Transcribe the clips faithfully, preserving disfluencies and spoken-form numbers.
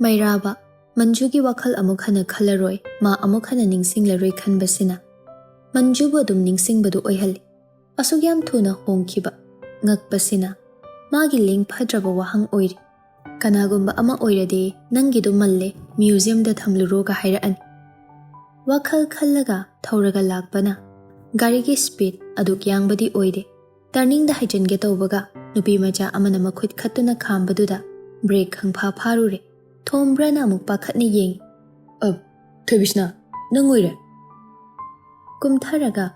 ꯃꯩꯔꯥꯕ, ꯃꯟꯖꯨꯒꯤ ꯋꯥꯈꯜ ꯑꯃꯨꯛ ꯍꯟꯅ ꯈꯜꯂꯔꯣꯏ, ꯃꯥ ꯑꯃꯨꯛ ꯍꯟꯅ ꯅꯤꯡꯁꯤꯡꯂꯔꯣꯏ ꯈꯟꯕꯁꯤꯅ ꯃꯟꯖꯨꯕꯨ ꯑꯗꯨꯝ ꯅꯤꯡꯁꯤꯡꯕꯗꯨ ꯑꯣꯏꯍꯜꯂꯤ꯫ ꯑꯁꯨꯛ ꯌꯥꯝ ꯊꯨꯅ ꯍꯣꯡꯈꯤꯕ, ꯉꯛꯄꯁꯤꯅ ꯃꯥꯒꯤ ꯂꯦꯡ ꯐꯗ꯭ꯔꯕ ꯋꯥꯍꯪ ꯑꯣꯏꯔꯤ꯫ ꯀꯅꯥꯒꯨꯝꯕ ꯑꯃ ꯑꯣꯏꯔꯗꯤ ꯅꯪꯒꯤꯗꯨ ꯃꯜꯂꯦ, ꯃ꯭ꯌꯨꯖꯤꯌꯝꯗ ꯊꯝꯂꯨꯔꯣꯒ ꯍꯥꯏꯔꯛꯑꯅꯤ꯫ ꯋꯥꯈꯜ ꯈꯜꯂꯒ ꯊꯧꯔꯒ ꯂꯥꯛꯄꯅ ꯒꯥꯔꯤꯒꯤ ꯁ꯭ꯄꯤꯗ ꯑꯗꯨꯛ ꯌꯥꯡꯕꯗꯤ ꯑꯣꯏꯗꯦ꯫ ꯇꯔꯅꯤꯡꯗ ꯍꯥꯏꯖꯤꯟꯒꯦ ꯇꯧꯕꯒ ꯅꯨꯄꯤ ꯃꯆꯥ ꯑꯃꯅ ꯃꯈꯨꯠ ꯈꯠꯇꯨꯅ ꯈꯥꯝꯕꯗꯨꯗ ꯕ꯭ꯔꯦꯛ ꯈꯪꯐꯥ ꯐꯥꯔꯨꯔꯦ꯫ ꯊꯣꯝꯕ꯭ꯔꯅ ꯑꯃꯨꯛ ꯄꯥꯈꯠꯅ ꯌꯦꯡꯉꯤ꯫ "ꯑ, ꯊꯣꯏꯕꯤꯁꯅꯥ, ꯅꯪ ꯑꯣꯏꯔꯦ?" ꯀꯨꯝꯊꯔꯒ,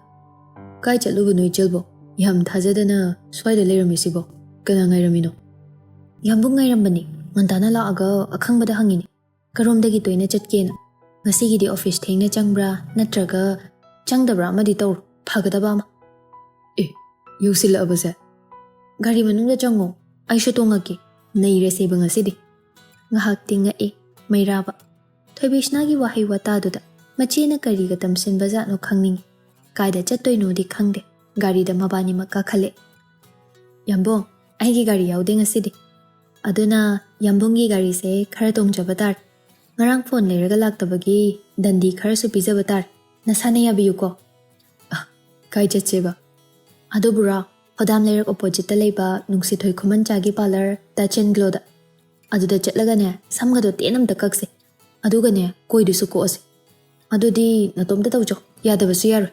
"ꯀꯥꯏ ꯆꯠꯂꯨꯕꯅꯣ ꯏꯆꯜꯕꯣ? ꯌꯥꯝ ꯊꯥꯖꯗꯅ ꯁ꯭ꯋꯥꯏꯗ ꯂꯩꯔꯝꯃꯤꯁꯤꯕꯣ? ꯀꯅꯥ ꯉꯥꯏꯔꯝꯃꯤꯅꯣ?" "ꯌꯥꯝꯕꯨꯡ ꯉꯥꯏꯔꯝꯕꯅꯤ꯫ ꯉꯟꯇꯥꯅ ꯂꯥꯛꯑꯒ ꯑꯈꯪꯕꯗ ꯍꯪꯉꯤꯅꯤ꯫ ꯀꯔꯣꯝꯗꯒꯤ ꯇꯣꯏꯅ ꯆꯠꯀꯦꯅ꯫ ꯉꯁꯤꯒꯤꯗꯤ ꯑꯣꯐꯤꯁ ꯊꯦꯡꯅ ꯆꯪꯕ꯭ꯔꯥ ꯅꯠꯇ꯭ꯔꯒ ꯆꯪꯗꯕ꯭ꯔꯥ ꯑꯃꯗꯤ ꯇꯧꯔꯣ꯫ ꯐꯒꯗꯕ ꯑꯃ꯫ ꯑꯦ, ꯌꯧꯁꯤꯜꯂꯛꯑꯕꯁꯦ? ꯒꯥꯔꯤ ꯃꯅꯨꯡꯗ ꯆꯪꯉꯣ, ꯑꯩꯁꯨ ꯇꯣꯡꯉꯛꯀꯦ꯫ ꯅꯩꯔꯁꯦꯕ ꯉꯁꯤꯗꯤ꯫" ꯉꯥꯏꯍꯥꯛꯇꯤ ꯉꯛꯏ ꯃꯩꯔꯥꯕ꯫ ꯊꯣꯏꯕꯤꯁꯅꯥꯒꯤ ꯋꯥꯍꯩ ꯋꯥꯇꯥꯗꯨꯗ ꯃꯆꯦꯅ ꯀꯔꯤꯒ ꯇꯝꯁꯤꯟꯕꯖꯥꯠꯅꯣ ꯈꯪꯅꯤꯡꯏ꯫ ꯀꯥꯏꯗ ꯆꯠꯇꯣꯏꯅꯣꯗꯤ ꯈꯪꯗꯦ꯫ ꯒꯥꯔꯤꯗ ꯃꯕꯥꯅꯤꯃꯛ ꯀꯥꯈꯠꯂꯦ꯫ "ꯌꯥꯝꯕꯨꯡ, ꯑꯩꯒꯤ ꯒꯥꯔꯤ ꯌꯥꯎꯗꯦ ꯉꯁꯤꯗꯤ꯫ ꯑꯗꯨꯅ ꯌꯥꯝꯕꯨꯡꯒꯤ ꯒꯥꯔꯤꯁꯦ ꯈꯔ ꯇꯣꯡꯖꯕ ꯇꯥꯔꯦ꯫ ꯉꯔꯥꯡ ꯐꯣꯟ ꯂꯩꯔꯒ ꯂꯥꯛꯇꯕꯒꯤ ꯗꯟꯗꯤ ꯈꯔꯁꯨ ꯄꯤꯖꯕ ꯇꯥꯔꯦ꯫ ꯅꯁꯥꯅ ꯌꯥꯕꯤꯌꯨꯀꯣ꯫" "ꯑ, ꯀꯥꯏ ꯆꯠꯁꯦꯕ?" "ꯑꯗꯨꯕꯨꯔꯣ, ꯍꯣꯗꯥꯝ ꯂꯩꯔꯛ ꯑꯣꯄꯣꯖꯤꯠꯇ ꯂꯩꯕ ꯅꯨꯡꯁꯤꯊꯣꯏ ꯈꯨꯃꯟꯆꯥꯒꯤ ꯄꯥꯔꯂꯔ ꯇꯆ ꯑꯦꯟ ꯒ꯭ꯂꯣꯗ꯫ ꯑꯗꯨꯗ ꯆꯠꯂꯒꯅꯦ, ꯁꯝꯒꯗꯣ ꯇꯦꯟ ꯑꯝꯇ ꯀꯛꯁꯦ꯫ ꯑꯗꯨꯒꯅꯦ, ꯀꯣꯏꯗꯨꯁꯨ ꯀꯣꯛꯑꯁꯦ꯫ ꯑꯗꯨꯗꯤ ꯅꯇꯣꯝꯇ ꯇꯧꯖꯧ, ꯌꯥꯗꯕꯁꯨ ꯌꯥꯔꯣꯏ꯫"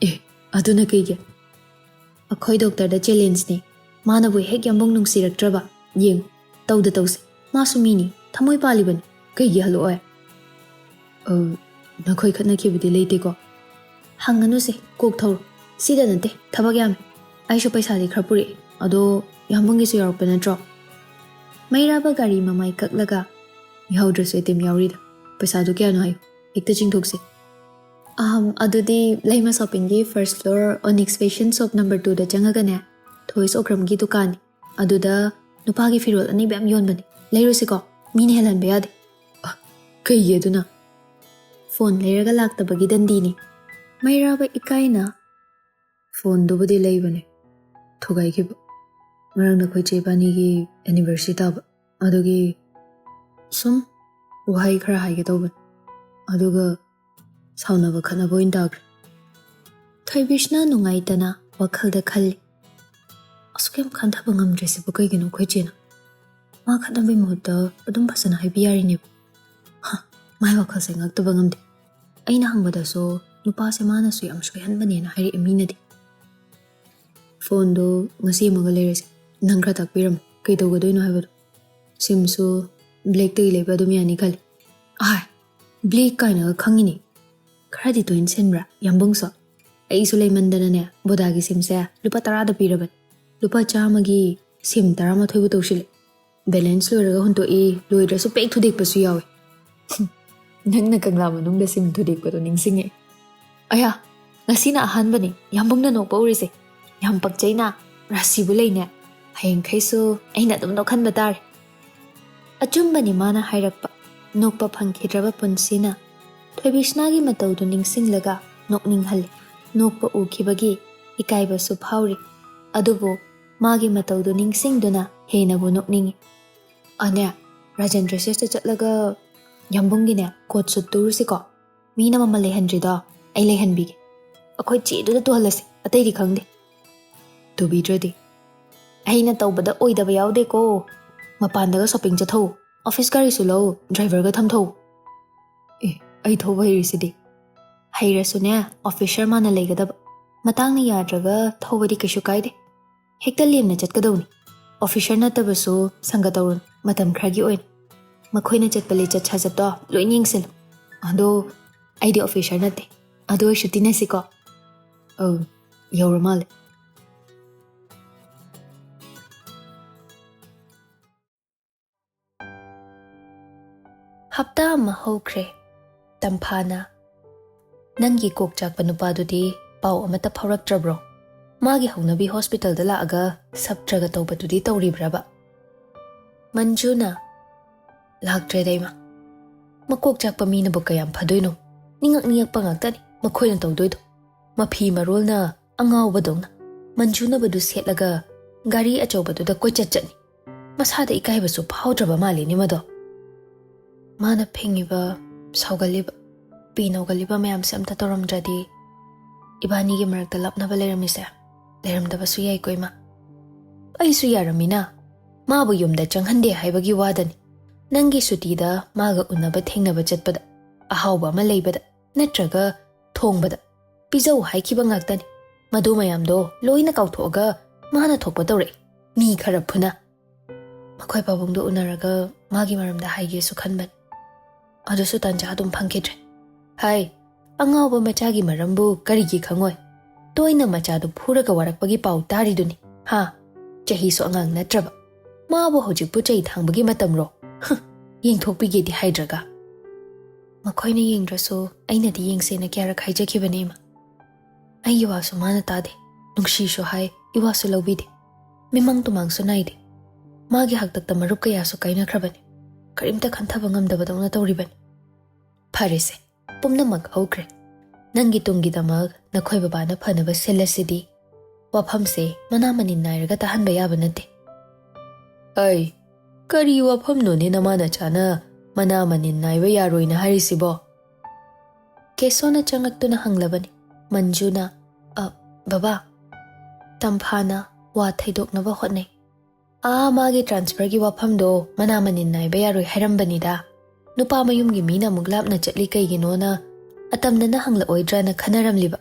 "ꯑꯦ, ꯑꯗꯨꯅ ꯀꯩꯒꯤ?" "ꯑꯩꯈꯣꯏ ꯗꯣꯛꯇꯔꯗ ꯆꯦꯂꯦꯟꯖꯅꯤ꯫ ꯃꯥꯅꯕꯨ ꯍꯦꯛ ꯌꯥꯝꯕꯨꯡ ꯅꯨꯡꯁꯤꯔꯛꯇ꯭ꯔꯕ, ꯌꯦꯡꯉꯨ, ꯇꯧꯗ ꯇꯧꯁꯦ꯫ ꯃꯥꯁꯨ ꯃꯤꯅꯤ, ꯊꯃꯣꯏ ꯄꯥꯜꯂꯤꯕꯅꯤ, ꯀꯩꯒꯤ ꯍꯜꯂꯛꯑꯣꯏ?" "ꯑ, ꯅꯈꯣꯏ ꯈꯠꯅꯈꯤꯕꯗꯤ ꯂꯩꯇꯦꯀꯣ?" "ꯍꯪꯉꯅꯨꯁꯦ, ꯀꯣꯛ ꯊꯧꯔꯣ꯫ ꯁꯤꯗ ꯅꯠꯇꯦ, ꯊꯕꯛ ꯌꯥꯝꯃꯤ꯫ ꯑꯩꯁꯨ ꯄꯩꯁꯥꯗꯤ ꯈꯔ ꯄꯨꯔꯛꯑꯦ, ꯑꯗꯣ ꯌꯥꯝꯕꯨꯡꯒꯤꯁꯨ ꯌꯥꯎꯔꯛꯄ ꯅꯠꯇ꯭ꯔꯣ?" ꯃꯩꯔꯥꯕ ꯒꯥꯔꯤ ꯃꯃꯥꯏ ꯀꯛꯂꯒ, "ꯌꯥꯎꯗ꯭ꯔꯁꯨ ꯑꯦ ꯇꯤ ꯑꯦꯝ ꯌꯥꯎꯔꯤꯗ꯫ ꯄꯩꯁꯥꯗꯨ ꯀꯌꯥꯅꯣ ꯍꯥꯏꯌꯨ, ꯍꯦꯛꯇ ꯆꯤꯡꯊꯣꯛꯁꯦ꯫" "ꯑꯍꯝ, ꯑꯗꯨꯗꯤ ꯂꯩꯃ ꯁꯣꯞꯄꯤꯡꯒꯤ first floor Onyx fashion shop number ꯇꯨꯗ ꯆꯪꯉꯒꯅꯦ, ꯊꯣꯏꯁ ꯑꯣꯀ꯭ꯔꯝꯒꯤ ꯗꯨꯀꯥꯟꯅꯤ꯫ ꯑꯗꯨꯗ ꯅꯨꯄꯥꯒꯤ ꯐꯤꯔꯣꯜ ꯑꯅꯩꯕ ꯌꯥꯝ ꯌꯣꯟꯕꯅꯤ꯫ ꯂꯩꯔꯨꯁꯤꯀꯣ, ꯃꯤꯅ ꯍꯦꯜꯍꯟꯕ ꯌꯥꯗꯦ꯫" "ꯑ, ꯀꯩꯒꯤ ꯑꯗꯨꯅ?" "ꯐꯣꯟ ꯂꯩꯔꯒ ꯂꯥꯛꯇꯕꯒꯤ ꯗꯟꯗꯤꯅꯤ꯫" ꯃꯩꯔꯥꯕ ꯏꯀꯥꯏꯅ, "ꯐꯣꯟꯗꯨꯕꯨꯗꯤ ꯂꯩꯕꯅꯦ, ꯊꯨꯒꯥꯏꯈꯤꯕ꯫ ꯉꯔꯥꯡ ꯅꯈꯣꯏ ꯆꯦ ꯏꯕꯥꯅꯤꯒꯤ ꯑꯦꯅꯤꯚꯔꯁꯔꯤ ꯇꯥꯕ, ꯑꯗꯨꯒꯤ ꯁꯨꯝ ꯋꯥꯍꯩ ꯈꯔ ꯍꯥꯏꯒꯦ ꯇꯧꯕꯅꯤ, ꯑꯗꯨꯒ ꯁꯥꯎꯅꯕ ꯈꯠꯅꯕ ꯑꯣꯏꯅ ꯇꯥꯈ꯭ꯔꯦ꯫ ꯊꯣꯏꯕꯤꯁꯅ ꯅꯨꯡꯉꯥꯏꯇꯅ ꯋꯥꯈꯜꯗ ꯈꯜꯂꯤ, "ꯑꯁꯨꯛ ꯌꯥꯝ ꯈꯟꯊꯕ ꯉꯝꯗ꯭ꯔꯤꯁꯤꯕꯨ ꯀꯩꯒꯤꯅꯣ ꯑꯩꯈꯣꯏ ꯆꯦꯅ? ꯃꯥ ꯈꯠꯅꯕꯩ ꯃꯍꯨꯠꯇ ꯑꯗꯨꯝ ꯐꯖꯅ ꯍꯥꯏꯕꯤ ꯌꯥꯔꯤꯅꯦꯕ꯫ ꯍ, ꯃꯥꯏ ꯋꯥꯈꯜꯁꯦ ꯉꯛꯇꯕ ꯉꯝꯗꯦ꯫ ꯑꯩꯅ ꯍꯪꯕꯗꯁꯨ ꯅꯨꯄꯥꯁꯦ ꯃꯥꯅꯁꯨ ꯌꯥꯝ ꯁꯣꯏꯍꯟꯕꯅꯦꯅ ꯍꯥꯏꯔꯛꯑꯦ ꯃꯤꯅꯗꯤ꯫ ꯐꯣꯟꯗꯣ ꯉꯁꯤ ꯑꯃꯒ ꯂꯩꯔꯁꯦ, ꯅꯪ ꯈꯔ ꯇꯥꯛꯄꯤꯔꯝꯃꯣ, ꯀꯩꯗꯧꯒꯗꯣꯏꯅꯣ ꯍꯥꯏꯕꯗꯣ꯫ ꯁꯤꯝꯁꯨ ꯕ꯭ꯂꯦꯛꯇꯒꯤ ꯂꯩꯕ ꯑꯗꯨꯝ ꯌꯥꯅꯤ ꯈꯜꯂꯤ"꯫ ꯑꯍꯥꯏ, ꯕ꯭ꯂꯦꯛ ꯀꯥꯏꯅꯒ ꯈꯪꯉꯤꯅꯦ꯫ ꯈꯔꯗꯤ ꯇꯣꯏꯅ ꯁꯤꯟꯕ꯭ꯔꯥ ꯌꯥꯝꯕꯨꯡꯁꯨ? ꯑꯩꯁꯨ ꯂꯩꯃꯟꯗꯅꯅꯦ ꯚꯣꯗꯥꯒꯤ ꯁꯤꯝꯁꯦ ꯂꯨꯄꯥ ꯇꯔꯥꯗ ꯄꯤꯔꯕꯅꯤ꯫ ꯂꯨꯄꯥ ꯆꯥꯝꯃꯒꯤ ꯁꯤꯝ ꯇꯔꯥꯃꯥꯊꯣꯏꯕꯨ ꯇꯧꯁꯤꯜꯂꯦ꯫ ꯕꯦꯂꯦꯟꯁ ꯂꯣꯏꯔꯒ ꯍꯨꯟꯗꯣꯛꯏ, ꯂꯣꯏꯗ꯭ꯔꯁꯨ ꯄꯦꯛ ꯊꯨꯗꯦꯛꯄꯁꯨ ꯌꯥꯎꯏ꯫ ꯅꯪꯅ ꯀꯪꯂꯥ ꯃꯅꯨꯡꯗ ꯁꯤꯝ ꯊꯨꯗꯦꯛꯄꯗꯣ ꯅꯤꯡꯁꯤꯡꯉꯦ꯫ ꯑꯌꯥ, ꯉꯁꯤꯅ ꯑꯍꯥꯟꯕꯅꯤ ꯌꯥꯝꯕꯨꯡꯅ ꯅꯣꯛꯄ ꯎꯔꯤꯁꯦ꯫ ꯌꯥꯝ ꯄꯛꯆꯩꯅ, ꯔꯥꯁꯤꯕꯨ ꯂꯩꯅꯦ꯫ ꯍꯌꯦꯡꯈꯩꯁꯨ ꯑꯩꯅ ꯑꯗꯨꯝ ꯅꯣꯛꯍꯟꯕ ꯇꯥꯔꯦ꯫ ꯑꯆꯨꯝꯕꯅꯤ ꯃꯥꯅ ꯍꯥꯏꯔꯛꯄ, ꯅꯣꯛꯄ ꯐꯪꯈꯤꯗ꯭ꯔꯕ ꯄꯨꯟꯁꯤꯅ ꯊꯣꯏꯕꯤꯁꯅꯥꯒꯤ ꯃꯇꯧꯗꯨ ꯅꯤꯡꯁꯤꯡꯂꯒ ꯅꯣꯛꯅꯤꯡꯍꯜꯂꯤ꯫ ꯅꯣꯛꯄ ꯎꯈꯤꯕꯒꯤ ꯏꯀꯥꯏꯕꯁꯨ ꯐꯥꯎꯔꯤ꯫ ꯑꯗꯨꯕꯨ ꯃꯥꯒꯤ ꯃꯇꯧꯗꯨ ꯅꯤꯡꯁꯤꯡꯗꯨꯅ ꯍꯦꯟꯅꯕꯨ ꯅꯣꯛꯅꯤꯡꯉꯤ꯫ "ꯑꯅꯦ, ꯔꯥꯖꯦꯟꯗ꯭ꯔ ꯁꯦꯁꯇ ꯆꯠꯂꯒ ꯌꯥꯝꯕꯨꯡꯒꯤꯅꯦ ꯀꯣꯠ ꯁꯨꯠ ꯇꯨꯔꯨꯁꯤꯀꯣ꯫ ꯃꯤꯅ ꯃꯃꯜ ꯂꯩꯍꯟꯗ꯭ꯔꯤꯗꯣ ꯑꯩ ꯂꯩꯍꯟꯕꯤꯒꯦ꯫ ꯑꯩꯈꯣꯏ ꯆꯦꯗꯨꯗ ꯇꯨꯍꯜꯂꯁꯤ, ꯑꯇꯩꯗꯤ ꯈꯪꯗꯦ"꯫ "ꯇꯨꯕꯤꯗ꯭ꯔꯗꯤ?" "ꯑꯩꯅ ꯇꯧꯕꯗ ꯑꯣꯏꯗꯕ ꯌꯥꯎꯗꯦꯀꯣ꯫ ꯃꯄꯥꯟꯗꯒ ꯁꯣꯄꯤꯡ ꯆꯠꯊꯧ꯫ ꯑꯣꯐꯤꯁ ꯒꯥꯔꯤꯁꯨ ꯂꯧ, ꯗ꯭ꯔꯥꯏꯚꯔꯒ ꯊꯝꯊꯧ"꯫ "ꯑꯦ, ꯑꯩ ꯊꯧꯕ ꯍꯩꯔꯤꯁꯤꯗꯤ"꯫ "ꯍꯩꯔꯁꯨꯅꯦ, ꯑꯣꯐꯤꯁꯔ ꯃꯥꯅ ꯂꯩꯒꯗꯕ꯫ ꯃꯇꯥꯡꯅ ꯌꯥꯗ꯭ꯔꯒ ꯊꯧꯕꯗꯤ ꯀꯩꯁꯨ ꯀꯥꯏꯗꯦ꯫ ꯍꯦꯛꯇ ꯂꯦꯝꯅ ꯆꯠꯀꯗꯧꯅꯤ꯫ ꯑꯣꯐꯤꯁꯔ ꯅꯠꯇꯕꯁꯨ ꯁꯪꯒ ꯇꯧꯔꯨꯅꯨ, ꯃꯇꯝ ꯈꯔꯒꯤ ꯑꯣꯏꯅ꯫ ꯃꯈꯣꯏꯅ ꯆꯠꯄ ꯂꯤꯆꯠ ꯁꯥꯖꯠꯇꯣ ꯂꯣꯏ ꯌꯦꯡꯁꯤꯜꯂꯨ꯫ ꯑꯗꯣ ꯑꯩꯗꯤ ꯑꯣꯐꯤꯁꯔ ꯅꯠꯇꯦ, ꯑꯗꯨ ꯑꯣꯏꯔꯁꯨ ꯇꯤꯟꯅꯁꯤꯀꯣ"꯫ ꯑꯧ, ꯌꯧꯔ ꯃꯥꯜꯂꯦ꯫ ꯍꯞꯇꯥ ꯑꯃ ꯍꯧꯈ꯭ꯔꯦ꯫ ꯇꯝꯐꯥꯅ, "ꯅꯪꯒꯤ ꯀꯣꯛ ꯆꯥꯛꯄ ꯅꯨꯄꯥꯗꯨꯗꯤ ꯄꯥꯎ ꯑꯃꯠꯇ ꯐꯥꯎꯔꯛꯇ꯭ꯔꯕ꯭ꯔꯣ? ꯃꯥꯒꯤ ꯍꯧꯅꯕꯤ ꯍꯣꯁꯄꯤꯇꯥꯜꯗ ꯂꯥꯛꯑꯒ ꯁꯞꯇ꯭ꯔꯒ ꯇꯧꯕꯗꯨꯗꯤ ꯇꯧꯔꯤꯕ꯭ꯔꯕ?" ꯃꯟꯖꯨꯅ, "ꯂꯥꯛꯇ꯭ꯔꯦꯗ ꯏꯃꯥ꯫ ꯃꯀꯣꯛ ꯆꯥꯛꯄ ꯃꯤꯅꯕꯨ ꯀꯌꯥꯝ ꯐꯗꯣꯏꯅꯣ? ꯅꯤꯡꯉꯛ ꯅꯤꯡꯉꯛꯄ ꯉꯥꯛꯇꯅꯤ ꯃꯈꯣꯏꯅ ꯇꯧꯗꯣꯏꯗꯣ꯫ ꯃꯐꯤ ꯃꯔꯣꯜꯅ ꯑꯉꯥꯎꯕꯗꯧꯅ ꯃꯟꯖꯨꯅꯕꯗꯨ ꯁꯦꯠꯂꯒ ꯒꯥꯔꯤ ꯑꯆꯧꯕꯗꯨꯗ ꯀꯣꯏꯆꯠ ꯆꯠꯅꯤ꯫ ꯃꯁꯥꯗ ꯏꯀꯥꯏꯕꯁꯨ ꯐꯥꯎꯗ꯭ꯔꯕ ꯃꯥꯜꯂꯤꯅꯦ ꯃꯗꯣ"꯫ ꯃꯥꯅ ꯐꯤꯡꯉꯤꯕ, ꯁꯥꯎꯒꯜꯂꯤꯕ, ꯄꯤ ꯅꯧꯒꯜꯂꯤꯕ ꯃꯌꯥꯝꯁꯦ ꯑꯝꯇ ꯇꯧꯔꯝꯗ꯭ꯔꯗꯤ ꯏꯕꯥꯅꯤꯒꯤ ꯃꯔꯛꯇ ꯂꯥꯞꯅꯕ ꯂꯩꯔꯝꯃꯤꯁꯦ ꯂꯩꯔꯝꯗꯕꯁꯨ ꯌꯥꯏꯀꯣ, ꯏꯃꯥ꯫ ꯑꯩꯁꯨ ꯌꯥꯔꯝꯃꯤꯅ꯫ ꯃꯥꯕꯨ ꯌꯨꯝꯗ ꯆꯪꯍꯟꯗꯦ ꯍꯥꯏꯕꯒꯤ ꯋꯥꯗꯅꯤ꯫ ꯅꯪꯒꯤ ꯁꯨꯇꯤꯗ ꯃꯥꯒ ꯎꯅꯕ ꯊꯦꯡꯅꯕ ꯆꯠꯄꯗ, ꯑꯍꯥꯎꯕ ꯑꯃ ꯂꯩꯕꯗ, ꯅꯠꯇ꯭ꯔꯒ ꯊꯣꯡꯕꯗ ꯄꯤꯖꯧ ꯍꯥꯏꯈꯤꯕ ꯉꯥꯛꯇꯅꯤ꯫ ꯃꯗꯨ ꯃꯌꯥꯝꯗꯣ ꯂꯣꯏꯅ ꯀꯥꯎꯊꯣꯛꯑꯒ ꯃꯥꯅ ꯊꯣꯛꯄ ꯇꯧꯔꯛꯏ꯫ ꯃꯤ ꯈꯔ ꯐꯨꯅ꯫ ꯃꯈꯣꯏ ꯄꯥꯕꯨꯡꯗꯣ ꯎꯅꯔꯒ ꯃꯥꯒꯤ ꯃꯔꯝꯗ ꯍꯥꯏꯒꯦꯁꯨ ꯈꯟꯕꯅꯤ꯫ ꯑꯗꯨꯁꯨ ꯇꯥꯟꯖꯥ ꯑꯗꯨꯝ ꯐꯪꯈꯤꯗ꯭ꯔꯦ꯫ ꯍꯥꯏ, ꯑꯉꯥꯎꯕ ꯃꯆꯥꯒꯤ ꯃꯔꯝꯕꯨ ꯀꯔꯤꯒꯤ ꯈꯪꯉꯣꯏ? ꯇꯣꯏꯅ ꯃꯆꯥꯗꯨ ꯐꯨꯔꯒ ꯋꯥꯔꯛꯄꯒꯤ ꯄꯥꯎ ꯇꯥꯔꯤꯗꯨꯅꯤ꯫ ꯍꯥ? ꯆꯍꯤꯁꯨ ꯑꯉꯥꯡ ꯅꯠꯇ꯭ꯔꯕ꯫ ꯃꯥꯕꯨ ꯍꯧꯖꯤꯛꯄꯨ ꯆꯩ ꯊꯥꯡꯕꯒꯤ ꯃꯇꯝꯔꯣ? ꯍ, ꯌꯦꯡꯊꯣꯛꯄꯤꯒꯦꯗꯤ ꯍꯥꯏꯗ꯭ꯔꯒ꯫ ꯃꯈꯣꯏꯅ ꯌꯦꯡꯗ꯭ꯔꯁꯨ ꯑꯩꯅꯗꯤ ꯌꯦꯡꯁꯦꯅ ꯀꯌꯥꯔꯛ ꯍꯥꯏꯖꯈꯤꯕꯅꯦ, ꯏꯃꯥ꯫ ꯑꯩꯒꯤ ꯋꯥꯁꯨ ꯃꯥꯅ ꯇꯥꯗꯦ꯫ ꯅꯨꯡꯁꯤꯁꯨ ꯍꯥꯏ, ꯏꯋꯥꯁꯨ ꯂꯧꯕꯤꯗꯦ꯫ ꯃꯤꯃꯥꯡ ꯇꯨꯃꯥꯡꯁꯨ ꯅꯥꯏꯗꯦ꯫ ꯃꯥꯒꯤ ꯍꯥꯛꯇꯛꯇ ꯃꯔꯨꯞ ꯀꯌꯥꯁꯨ ꯀꯥꯏꯅꯈ꯭ꯔꯕꯅꯤ꯫ ꯀꯔꯤꯝꯇ ꯈꯟꯊꯕ ꯉꯝꯗꯕꯗꯧꯅ ꯇꯧꯔꯤꯕꯅꯤ꯫ ꯐꯔꯦꯁꯦ, ꯄꯨꯝꯅꯃꯛ ꯍꯧꯈ꯭ꯔꯦ꯫ ꯅꯪꯒꯤ ꯇꯨꯡꯒꯤꯗꯃꯛ ꯅꯈꯣꯏ ꯕꯕꯥꯅ ꯐꯅꯕ ꯁꯤꯜꯂꯁꯤꯗꯤ꯫ ꯋꯥꯐꯝꯁꯦ ꯃꯅꯥ ꯃꯅꯤꯟ ꯅꯥꯏꯔꯒ ꯇꯥꯍꯟꯕ ꯌꯥꯕ ꯅꯠꯇꯦ꯫ ꯑꯩ, ꯀꯔꯤ ꯋꯥꯐꯝꯅꯣꯅꯦ ꯅꯃꯥ ꯅꯆꯥꯅ ꯃꯅꯥ ꯃꯅꯤꯟ ꯅꯥꯏꯕ ꯌꯥꯔꯣꯏꯅ ꯍꯥꯏꯔꯤꯁꯤꯕꯣ? ꯀꯦꯁꯣꯅ ꯆꯪꯉꯛꯇꯨꯅ ꯍꯪꯂꯕꯅꯤ꯫ ꯃꯟꯖꯨꯅ, "ꯑ, ꯕꯕꯥ," ꯇꯝꯐꯥꯅ ꯋꯥ ꯊꯩꯗꯣꯛꯅꯕ ꯍꯣꯠꯅꯩ꯫ "ꯑꯥ, ꯃꯥꯒꯤ ꯇ꯭ꯔꯥꯟꯁꯐꯔꯒꯤ ꯋꯥꯐꯝꯗꯣ ꯃꯅꯥ ꯃꯅꯤꯟ ꯅꯥꯏꯕ ꯌꯥꯔꯣꯏ ꯍꯥꯏꯔꯝꯕꯅꯤꯗ꯫ ꯅꯨꯄꯥ ꯃꯌꯨꯝꯒꯤ ꯃꯤꯅ ꯑꯃꯨꯛ ꯂꯥꯞꯅ ꯆꯠꯂꯤ ꯀꯩꯒꯤꯅꯣꯅ ꯑꯇꯝꯅꯅ ꯍꯪꯂꯛꯑꯣꯏꯗ꯭ꯔꯥꯅ ꯈꯟꯅꯔꯝꯂꯤꯕ꯫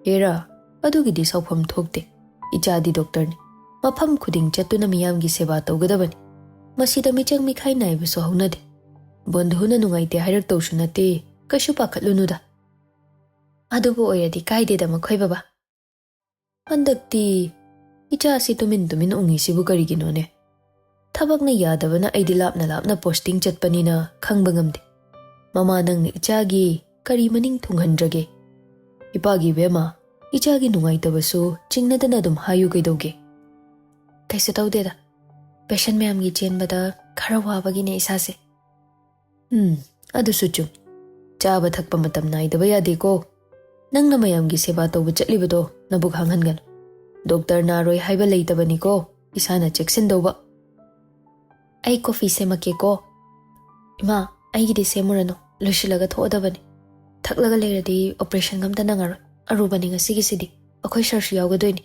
ꯍꯦꯔꯥ, ꯑꯗꯨꯒꯤꯗꯤ ꯁꯥꯎꯐꯝ ꯊꯣꯛꯇꯦ꯫ ꯏꯆꯥꯗꯤ ꯗꯣꯛꯇꯔꯅꯤ꯫ ꯃꯐꯝ ꯈꯨꯗꯤꯡ ꯆꯠꯇꯨꯅ ꯃꯤꯌꯥꯝꯒꯤ ꯁꯦꯕꯥ ꯇꯧꯒꯗꯕꯅꯤ꯫ ꯃꯁꯤꯗ ꯃꯤꯆꯪ ꯃꯤꯈꯥꯏ ꯅꯥꯏꯕꯁꯨ ꯍꯧꯅꯗꯦ꯫ ꯕꯟꯙꯨꯅ ꯅꯨꯡꯉꯥꯏꯇꯦ ꯍꯥꯏꯔꯛꯇꯧꯁꯨ ꯅꯠꯇꯦ, ꯀꯩꯁꯨ ꯄꯥꯈꯠꯂꯨꯅꯨꯗ꯫ ꯑꯗꯨꯕꯨ ꯑꯣꯏꯔꯗꯤ ꯀꯥꯏꯗꯦꯗ ꯃꯈꯣꯏ ꯕꯕꯥ꯫ ꯍꯟꯗꯛꯇꯤ ꯏꯆꯥꯁꯤ ꯇꯨꯃꯤꯟ ꯇꯨꯃꯤꯟ ꯎꯪꯉꯤꯁꯤꯕꯨ ꯀꯔꯤꯒꯤꯅꯣꯅꯦ? ꯊꯕꯛꯅ ꯌꯥꯗꯕꯅ ꯑꯩꯗꯤ ꯂꯥꯞꯅ ꯂꯥꯞꯅ ꯄꯣꯁꯇꯤꯡ ꯆꯠꯄꯅꯤꯅ ꯈꯪꯕ ꯉꯝꯗꯦ꯫ ꯃꯃꯥ, ꯅꯪꯅ ꯏꯆꯥꯒꯤ ꯀꯔꯤ ꯃꯅꯤꯡ ꯊꯨꯡꯍꯟꯗ꯭ꯔꯒꯦ? ꯏꯄꯥꯒꯤ ꯏꯕꯦꯝꯃ, ꯏꯆꯥꯒꯤ ꯅꯨꯡꯉꯥꯏꯇꯕꯁꯨ ꯆꯤꯡꯅꯗꯅ ꯑꯗꯨꯝ ꯍꯥꯏꯌꯨ ꯀꯩꯗꯧꯒꯦ?" "ꯀꯩꯁꯨ ꯇꯧꯗꯦꯗ꯫ ꯄꯦꯁꯦꯟ ꯃꯌꯥꯝꯒꯤ ꯆꯦꯟꯕꯗ ꯈꯔ ꯋꯥꯕꯒꯤꯅꯦ ꯏꯁꯥꯁꯦ꯫" "ꯎꯝ, ꯑꯗꯨꯁꯨ ꯆꯨꯝ꯫ ꯆꯥꯕ ꯊꯛꯄ ꯃꯇꯝ ꯅꯥꯏꯗꯕ ꯌꯥꯗꯦꯀꯣ꯫ ꯅꯪꯅ ꯃꯌꯥꯝꯒꯤ ꯁꯦꯕꯥ ꯇꯧꯕ ꯆꯠꯂꯤꯕꯗꯣ ꯅꯕꯨꯛ ꯍꯥꯡꯍꯟꯒꯅꯨ꯫ ꯗꯣꯛꯇꯔ ꯅꯥꯔꯣꯏ ꯍꯥꯏꯕ ꯂꯩꯇꯕꯅꯤꯀꯣ, ꯏꯁꯥꯅ ꯆꯦꯛꯁꯤꯟꯗꯧꯕ꯫" "ꯑꯩ ꯀꯣꯐꯤ ꯁꯦꯝꯃꯛꯀꯦꯀꯣ꯫" "ꯏꯃꯥ, ꯑꯩꯒꯤꯗꯤ ꯁꯦꯝꯃꯨꯔꯅꯨ, ꯂꯣꯏꯁꯤꯜꯂꯒ ꯊꯣꯛꯑꯗꯕꯅꯤ꯫ ꯊꯛꯂꯒ ꯂꯩꯔꯗꯤ operation ꯑꯝꯇ ꯅꯪꯉꯔꯣꯏ꯫ ꯑꯔꯨꯕꯅꯤ ꯉꯁꯤꯒꯤꯁꯤꯗꯤ, ꯑꯩꯈꯣꯏ sirꯁꯨ ꯌꯥꯎꯒꯗꯣꯏꯅꯤ꯫"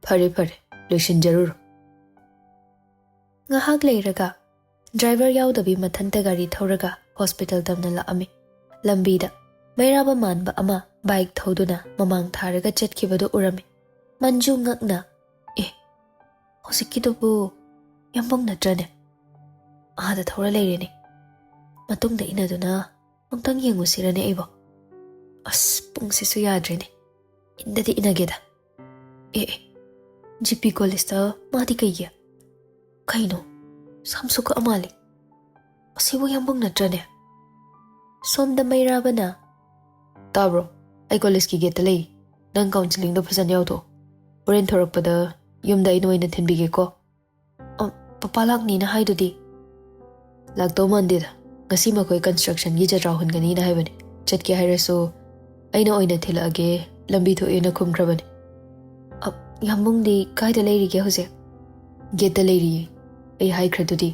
"ꯐꯔꯦ ꯐꯔꯦ, ꯂꯣꯏꯁꯤꯟꯖꯔꯨꯔꯣ꯫" ꯉꯥꯏꯍꯥꯛ ꯂꯩꯔꯒ driver ꯌꯥꯎꯗꯕꯤ ꯃꯊꯟꯇ ꯒꯥꯔꯤ ꯊꯧꯔꯒ hospital ꯇꯝꯅ ꯂꯥꯛꯑꯝꯃꯤ꯫ ꯂꯝꯕꯤꯗ ꯃꯩꯔꯥꯕ ꯃꯥꯟꯕ ꯑꯃ bike ꯊꯧꯗꯨꯅ ꯃꯃꯥꯡ ꯊꯥꯔꯒ ꯆꯠꯈꯤꯕꯗꯨ ꯎꯔꯝꯃꯤ꯫ ꯃꯟꯖꯨ ꯉꯛꯅ, "ꯑꯦ, ꯍꯧꯖꯤꯛꯀꯤꯗꯨꯕꯨ ꯌꯥꯝꯕꯨꯡ ꯅꯠꯇ꯭ꯔꯅꯦ? ꯑꯥꯗ ꯊꯧꯔ ꯂꯩꯔꯦꯅꯦ꯫ ꯃꯇꯨꯡꯗ ꯏꯟꯅꯗꯨꯅ ꯑꯃꯨꯛꯇꯪ ꯌꯦꯡꯉꯨꯁꯤꯔꯅꯦ ꯑꯩꯕꯣ? ꯑꯁ, ꯄꯨꯡꯁꯤꯁꯨ ꯌꯥꯗ꯭ꯔꯦꯅꯦ꯫ ꯏꯟꯗꯗꯤ ꯏꯟꯅꯒꯦꯗ꯫ ꯑꯦ, ꯑꯦ, ꯖꯤ ꯄꯤ ꯀꯣꯂꯦꯖꯇ ꯃꯥꯗꯤ ꯀꯩꯒꯤ? ꯀꯩꯅꯣ, ꯁꯝꯁꯨ ꯀꯛꯑ ꯃꯥꯜꯂꯦ꯫ ꯑꯁꯤꯕꯨ ꯌꯥꯝꯕꯨꯡ ꯅꯠꯇ꯭ꯔꯅꯦ?" ꯁꯣꯝꯗ ꯃꯩꯔꯥꯕꯅ, "ꯇꯥꯕ꯭ꯔꯣ? ꯑꯩ ꯀꯣꯂꯦꯖꯀꯤ gateꯇ ꯂꯩ꯫ ꯅꯪ counselling ꯗꯣ ꯐꯖꯅ ꯌꯥꯎꯊꯣꯛꯑꯣ꯫ ꯍꯣꯔꯦꯟ ꯊꯣꯔꯛꯄꯗ ꯌꯨꯝꯗ ꯑꯩꯅ ꯑꯣꯏꯅ ꯊꯤꯟꯕꯤꯒꯦꯀꯣ꯫" "ꯑ, ꯄꯄꯥ ꯂꯥꯛꯅꯤꯅ ꯍꯥꯏꯗꯨꯗꯤ?" "ꯂꯥꯛꯇꯧ ꯃꯥꯟꯗꯦꯗ꯫ ꯉꯁꯤ ꯃꯈꯣꯏ construction ꯒꯤ ꯖꯇ꯭ꯔꯥ ꯍꯨꯟꯒꯅꯤꯅ ꯍꯥꯏꯕꯅꯤ꯫ ꯆꯠꯀꯦ ꯍꯥꯏꯔꯁꯨ ꯑꯩꯅ ꯑꯣꯏꯅ ꯊꯤꯜꯂꯛꯑꯒꯦ, ꯂꯝꯕꯤ ꯊꯣꯛꯑꯦꯅ ꯈꯨꯝꯈ꯭ꯔꯕꯅꯤ꯫" "ꯑ, ꯌꯥꯝꯕꯨꯡꯗꯤ ꯀꯥꯏꯗ ꯂꯩꯔꯤꯒꯦ ꯍꯧꯖꯤꯛ?" "Gateꯇ ꯂꯩꯔꯤꯌꯦ꯫ ꯑꯩ ꯍꯥꯏꯈ꯭ꯔꯗꯨꯗꯤ꯫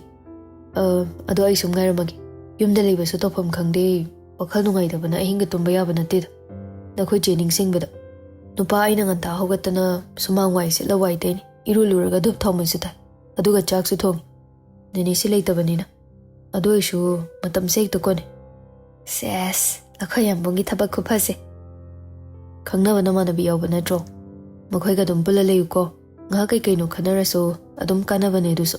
ꯑ, ꯑꯗꯣ ꯑꯩ ꯁꯨꯝ ꯉꯥꯏꯔꯝꯃꯒꯦ꯫ ꯌꯨꯝꯗ ꯂꯩꯕꯁꯨ ꯇꯧꯐꯝ ꯈꯪꯗꯦ꯫ ꯋꯥꯈꯜ ꯅꯨꯡꯉꯥꯏꯇꯕꯅ ꯑꯍꯤꯡꯒ ꯇꯨꯝꯕ ꯌꯥꯕ ꯅꯠꯇꯦꯗ꯫ ꯅꯈꯣꯏ ꯆꯦ ꯅꯤꯡꯁꯤꯡꯕꯗ꯫ ꯅꯨꯄꯥ ꯑꯩꯅ ꯉꯟꯇꯥ ꯍꯧꯒꯠꯇꯅ ꯁꯨꯃꯥꯡ ꯋꯥꯏ ꯁꯤꯠꯂ ꯋꯥꯏ ꯇꯩꯅꯤ꯫ ꯏꯔꯨ ꯂꯨꯔꯒ ꯙꯨꯞ ꯊꯥꯎꯃꯩꯁꯨ ꯊꯥꯏ꯫ ꯑꯗꯨꯒ ꯆꯥꯛꯁꯨ ꯊꯣꯡꯉꯤ꯫ ꯅꯦꯅꯦꯁꯤ ꯂꯩꯇꯕꯅꯤꯅ꯫ ꯑꯗꯨ ꯑꯣꯏꯁꯨ ꯃꯇꯝꯁꯦ ꯍꯦꯛꯇ ꯀꯣꯟꯅꯩ꯫" "ꯁꯦꯁ, ꯑꯩꯈꯣꯏ ꯌꯥꯝꯕꯨꯡꯒꯤ ꯊꯕꯛ ꯈꯨꯐꯁꯦ꯫" "ꯈꯪꯅꯕ ꯅꯃꯥꯟꯅꯕꯤ ꯌꯥꯎꯕ ꯅꯠꯇ꯭ꯔꯣ? ꯃꯈꯣꯏꯒ ꯑꯗꯨꯝ ꯄꯨꯜꯂ ꯂꯩꯌꯨꯀꯣ꯫ ꯉꯥꯏꯍꯥꯛ ꯀꯩ ꯀꯩꯅꯣ ꯈꯟꯅꯔꯁꯨ ꯑꯗꯨꯝ ꯀꯥꯟꯅꯕꯅꯦ ꯑꯗꯨꯁꯨ꯫"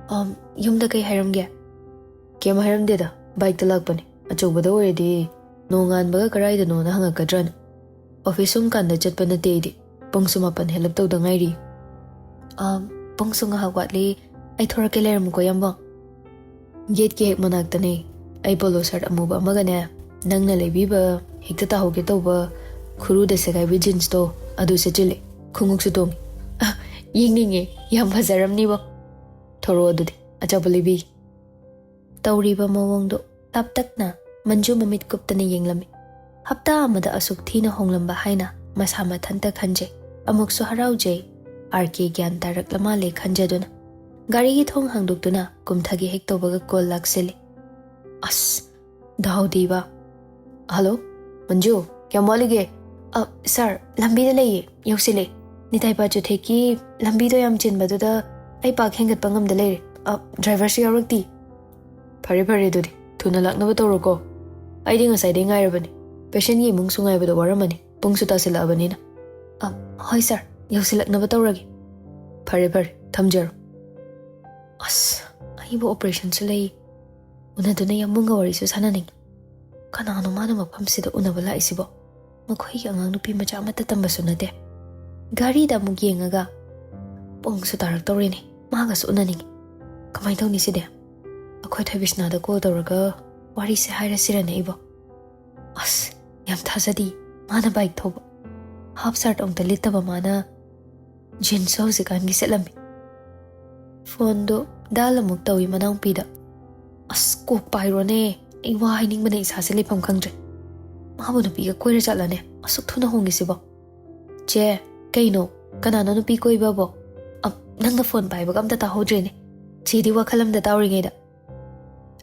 "ꯑꯝ, ꯌꯨꯝꯗ ꯀꯩ ꯍꯥꯏꯔꯝꯒꯦ?" "ꯀꯩꯝ ꯍꯥꯏꯔꯝꯗꯦꯗ, bikeꯇ ꯂꯥꯛꯄꯅꯦ꯫ ꯑꯆꯧꯕꯗ ꯑꯣꯏꯔꯗꯤ ꯅꯣꯡꯉꯥꯟꯕꯒ ꯀꯔꯥꯏꯗꯅꯣꯅ ꯍꯪꯉꯛꯀꯗ꯭ꯔꯅ꯫ Office ꯁꯨꯝ ꯀꯥꯟꯗ ꯆꯠꯄ ꯅꯠꯇꯦ ꯑꯩꯗꯤ꯫ ꯄꯨꯡꯁꯨ ꯃꯥꯄꯟ ꯍꯦꯜꯂꯞ ꯇꯧꯗ ꯉꯥꯏꯔꯤ꯫" "ꯑꯝ, ꯄꯨꯡꯁꯨ ꯉꯥꯏꯍꯥꯛ ꯋꯥꯠꯂꯤ꯫ ꯑꯩ ꯊꯣꯔꯛꯀꯦ, ꯂꯩꯔꯝꯃꯨꯀꯣ ꯌꯥꯝꯕꯨꯡ꯫" "Gateꯀꯤ ꯍꯦꯛ ꯃꯅꯥꯛꯇꯅꯦ꯫ ꯑꯩ polo shirt ꯑꯃꯨꯕ ꯑꯃꯒꯅꯦ, ꯅꯪꯅ ꯂꯩꯕꯤꯕ ꯍꯦꯛꯇ ꯇꯥꯍꯧꯒꯦ ꯇꯧꯕ ꯈꯨꯔꯨꯗ ꯁꯦꯒꯥꯏꯕꯤ jeansꯇꯣ ꯑꯗꯨ ꯁꯦꯠꯆꯤꯜꯂꯦ꯫ ꯈꯣꯡꯎꯞꯁꯨ ꯇꯣꯡꯉꯤ꯫" "ꯑ, ꯌꯦꯡꯅꯤꯡꯉꯦ꯫ ꯌꯥꯝ ꯐꯖꯔꯝꯅꯤꯕꯣ꯫" "ꯊꯣꯔꯛꯑꯣ ꯑꯗꯨꯗꯤ, ꯑꯆꯥꯄꯣꯠ ꯂꯩꯕꯤꯒꯦ꯫" ꯇꯧꯔꯤꯕ ꯃꯑꯣꯡꯗꯣ ꯇꯥꯞꯇꯛꯅ ꯃꯟꯖꯨ ꯃꯃꯤꯠ ꯀꯨꯞꯇꯅ ꯌꯦꯡꯂꯝꯃꯤ꯫ ꯍꯞꯇꯥ ꯑꯃꯗ ꯑꯁꯨꯛ ꯊꯤꯅ ꯍꯣꯡꯂꯝꯕ ꯍꯥꯏꯅ ꯃꯁꯥ ꯃꯊꯟꯇ ꯈꯟꯖꯩ꯫ ꯑꯃꯨꯛꯁꯨ ꯍꯔꯥꯎꯖꯩ꯫ ꯑꯥꯔ ꯀꯦ ꯒ꯭ꯌꯥꯟ ꯇꯥꯔꯛꯂ ꯃꯥꯜꯂꯦ ꯈꯟꯖꯗꯨꯅ꯫ ꯒꯥꯔꯤꯒꯤ ꯊꯣꯡ ꯍꯥꯡꯗꯣꯛꯇꯨꯅ ꯀꯨꯝꯊꯒꯦ ꯍꯦꯛ ꯇꯧꯕꯒ ꯀꯣꯜ ꯂꯥꯛꯁꯤꯜꯂꯤ꯫ ꯑꯁ, ꯗꯥꯎꯗꯤꯕ꯫ ꯍꯜꯂꯣ, ꯃꯟꯖꯨ, ꯀꯌꯥꯝ ꯋꯥꯠꯂꯤꯒꯦ? ꯑ, ꯁꯥꯔ, ꯂꯝꯕꯤꯗ ꯂꯩꯌꯦ, ꯌꯧꯁꯤꯜꯂꯦ꯫ ꯅꯤꯇꯥꯏ ꯄꯥꯆꯨꯊꯦꯛꯀꯤ ꯂꯝꯕꯤꯗꯣ ꯌꯥꯝ ꯆꯤꯟꯕꯗꯨꯗ ꯑꯩ ꯄꯥꯛ ꯍꯦꯟꯒꯠꯄ ꯉꯝꯗ ꯂꯩꯔꯦ꯫ ꯑ, ꯗ꯭ꯔꯥꯏꯚꯔꯁꯨ ꯌꯥꯎꯔꯛꯇꯤ꯫ ꯐꯔꯦ ꯐꯔꯦ, ꯑꯗꯨꯗꯤ ꯊꯨꯅ ꯂꯥꯛꯅꯕ ꯇꯧꯔꯣꯀꯣ꯫ ꯑꯩꯗꯤ ꯉꯁꯥꯏꯗꯩ ꯉꯥꯏꯔꯕꯅꯤ꯫ ꯄꯦꯁꯦꯟꯒꯤ ꯏꯃꯨꯡꯁꯨ ꯉꯥꯏꯕꯗ ꯋꯥꯔꯝꯃꯅꯤ, ꯄꯨꯡꯁꯨ ꯇꯥꯁꯤꯜꯂꯛꯑꯕꯅꯤꯅ꯫ ꯑ, ꯍꯣꯏ ꯁꯥꯔ, ꯌꯧꯁꯤꯜꯂꯛꯅꯕ ꯇꯧꯔꯒꯦ꯫ ꯐꯔꯦ ꯐꯔꯦ, ꯊꯝꯖꯔꯣ꯫ ꯑꯁ, ꯑꯩꯕꯨ ꯑꯣꯄꯔꯦꯁꯟꯁꯨ ꯂꯩ, ꯎꯅꯗꯨꯅ ꯌꯥꯝꯕꯨꯡꯒ ꯋꯥꯔꯤꯁꯨ ꯁꯥꯟꯅꯅꯤꯡꯉꯤ꯫ ꯀꯅꯥꯅꯣ ꯃꯥꯅ ꯃꯐꯝꯁꯤꯗ ꯎꯅꯕ ꯂꯥꯛꯏꯁꯤꯕꯣ? ꯃꯈꯣꯏꯒꯤ ꯑꯉꯥꯡ ꯅꯨꯄꯤ ꯃꯆꯥ ꯑꯃꯠꯇ ꯇꯝꯕꯁꯨ ꯅꯠꯇꯦ꯫ ꯘꯔꯤꯗ ꯑꯃꯨꯛ ꯌꯦꯡꯉꯒ, ꯄꯨꯡꯁꯨ ꯇꯥꯔꯛꯇꯧꯔꯦꯅꯦ, ꯃꯥꯒꯁꯨ ꯎꯅꯅꯤꯡꯉꯤ꯫ ꯀꯃꯥꯏꯅ ꯇꯧꯅꯤ ꯁꯤꯗꯤ? ꯑꯩꯈꯣꯏ ꯊꯣꯏꯕꯤꯁꯅꯥꯗ ꯀꯣꯜ ꯇꯧꯔꯒ ꯋꯥꯔꯤꯁꯦ ꯍꯥꯏꯔꯁꯤꯔꯅꯦ ꯑꯩꯕꯣ? ꯑꯁ, ꯌꯥꯝ ꯊꯥꯖꯗꯤ ꯃꯥꯅ ꯕꯥꯏꯛ ꯊꯧꯕ꯫ ꯍꯥꯞ ꯁꯥꯔꯠ ꯑꯃꯨꯛꯇ ꯂꯤꯠꯇꯕ ꯃꯥꯅ ꯖꯤꯟꯁꯁꯨ ꯍꯧꯖꯤꯛꯀꯥꯟꯒꯤ ꯁꯦꯠꯂꯝꯃꯤ꯫ ꯐꯣꯟꯗꯣ ꯗꯥꯏꯜ ꯑꯃꯨꯛ ꯇꯧꯏ ꯃꯅꯥꯎꯄꯤꯗ꯫ ꯑꯁ, ꯀꯣꯛ ꯄꯥꯏꯔꯣꯅꯦ, ꯑꯩ ꯋꯥ ꯍꯥꯏꯅꯤꯡꯕꯅ ꯏꯁꯥꯁꯦ ꯂꯩꯐꯝ ꯈꯪꯗ꯭ꯔꯦ꯫ ꯃꯥꯕꯨ ꯅꯨꯄꯤꯒ ꯀꯣꯏꯔ ꯆꯠꯂꯅꯦ, ꯑꯁꯨꯛ ꯊꯨꯅ ꯍꯣꯡꯉꯤꯁꯤꯕꯣ? ꯆꯦ, ꯀꯩꯅꯣ? ꯀꯅꯥꯅꯣ ꯅꯨꯄꯤ ꯀꯣꯏꯕꯕꯣ? ꯑ, ꯅꯪꯅ ꯐꯣꯟ ꯄꯥꯏꯕꯒ ꯑꯝꯇ ꯇꯥꯍꯧꯗ꯭ꯔꯦꯅꯦ꯫ ꯆꯦꯗꯤ ꯋꯥꯈꯜ ꯑꯝꯗ ꯇꯥꯎꯔꯤꯉꯩꯗ꯫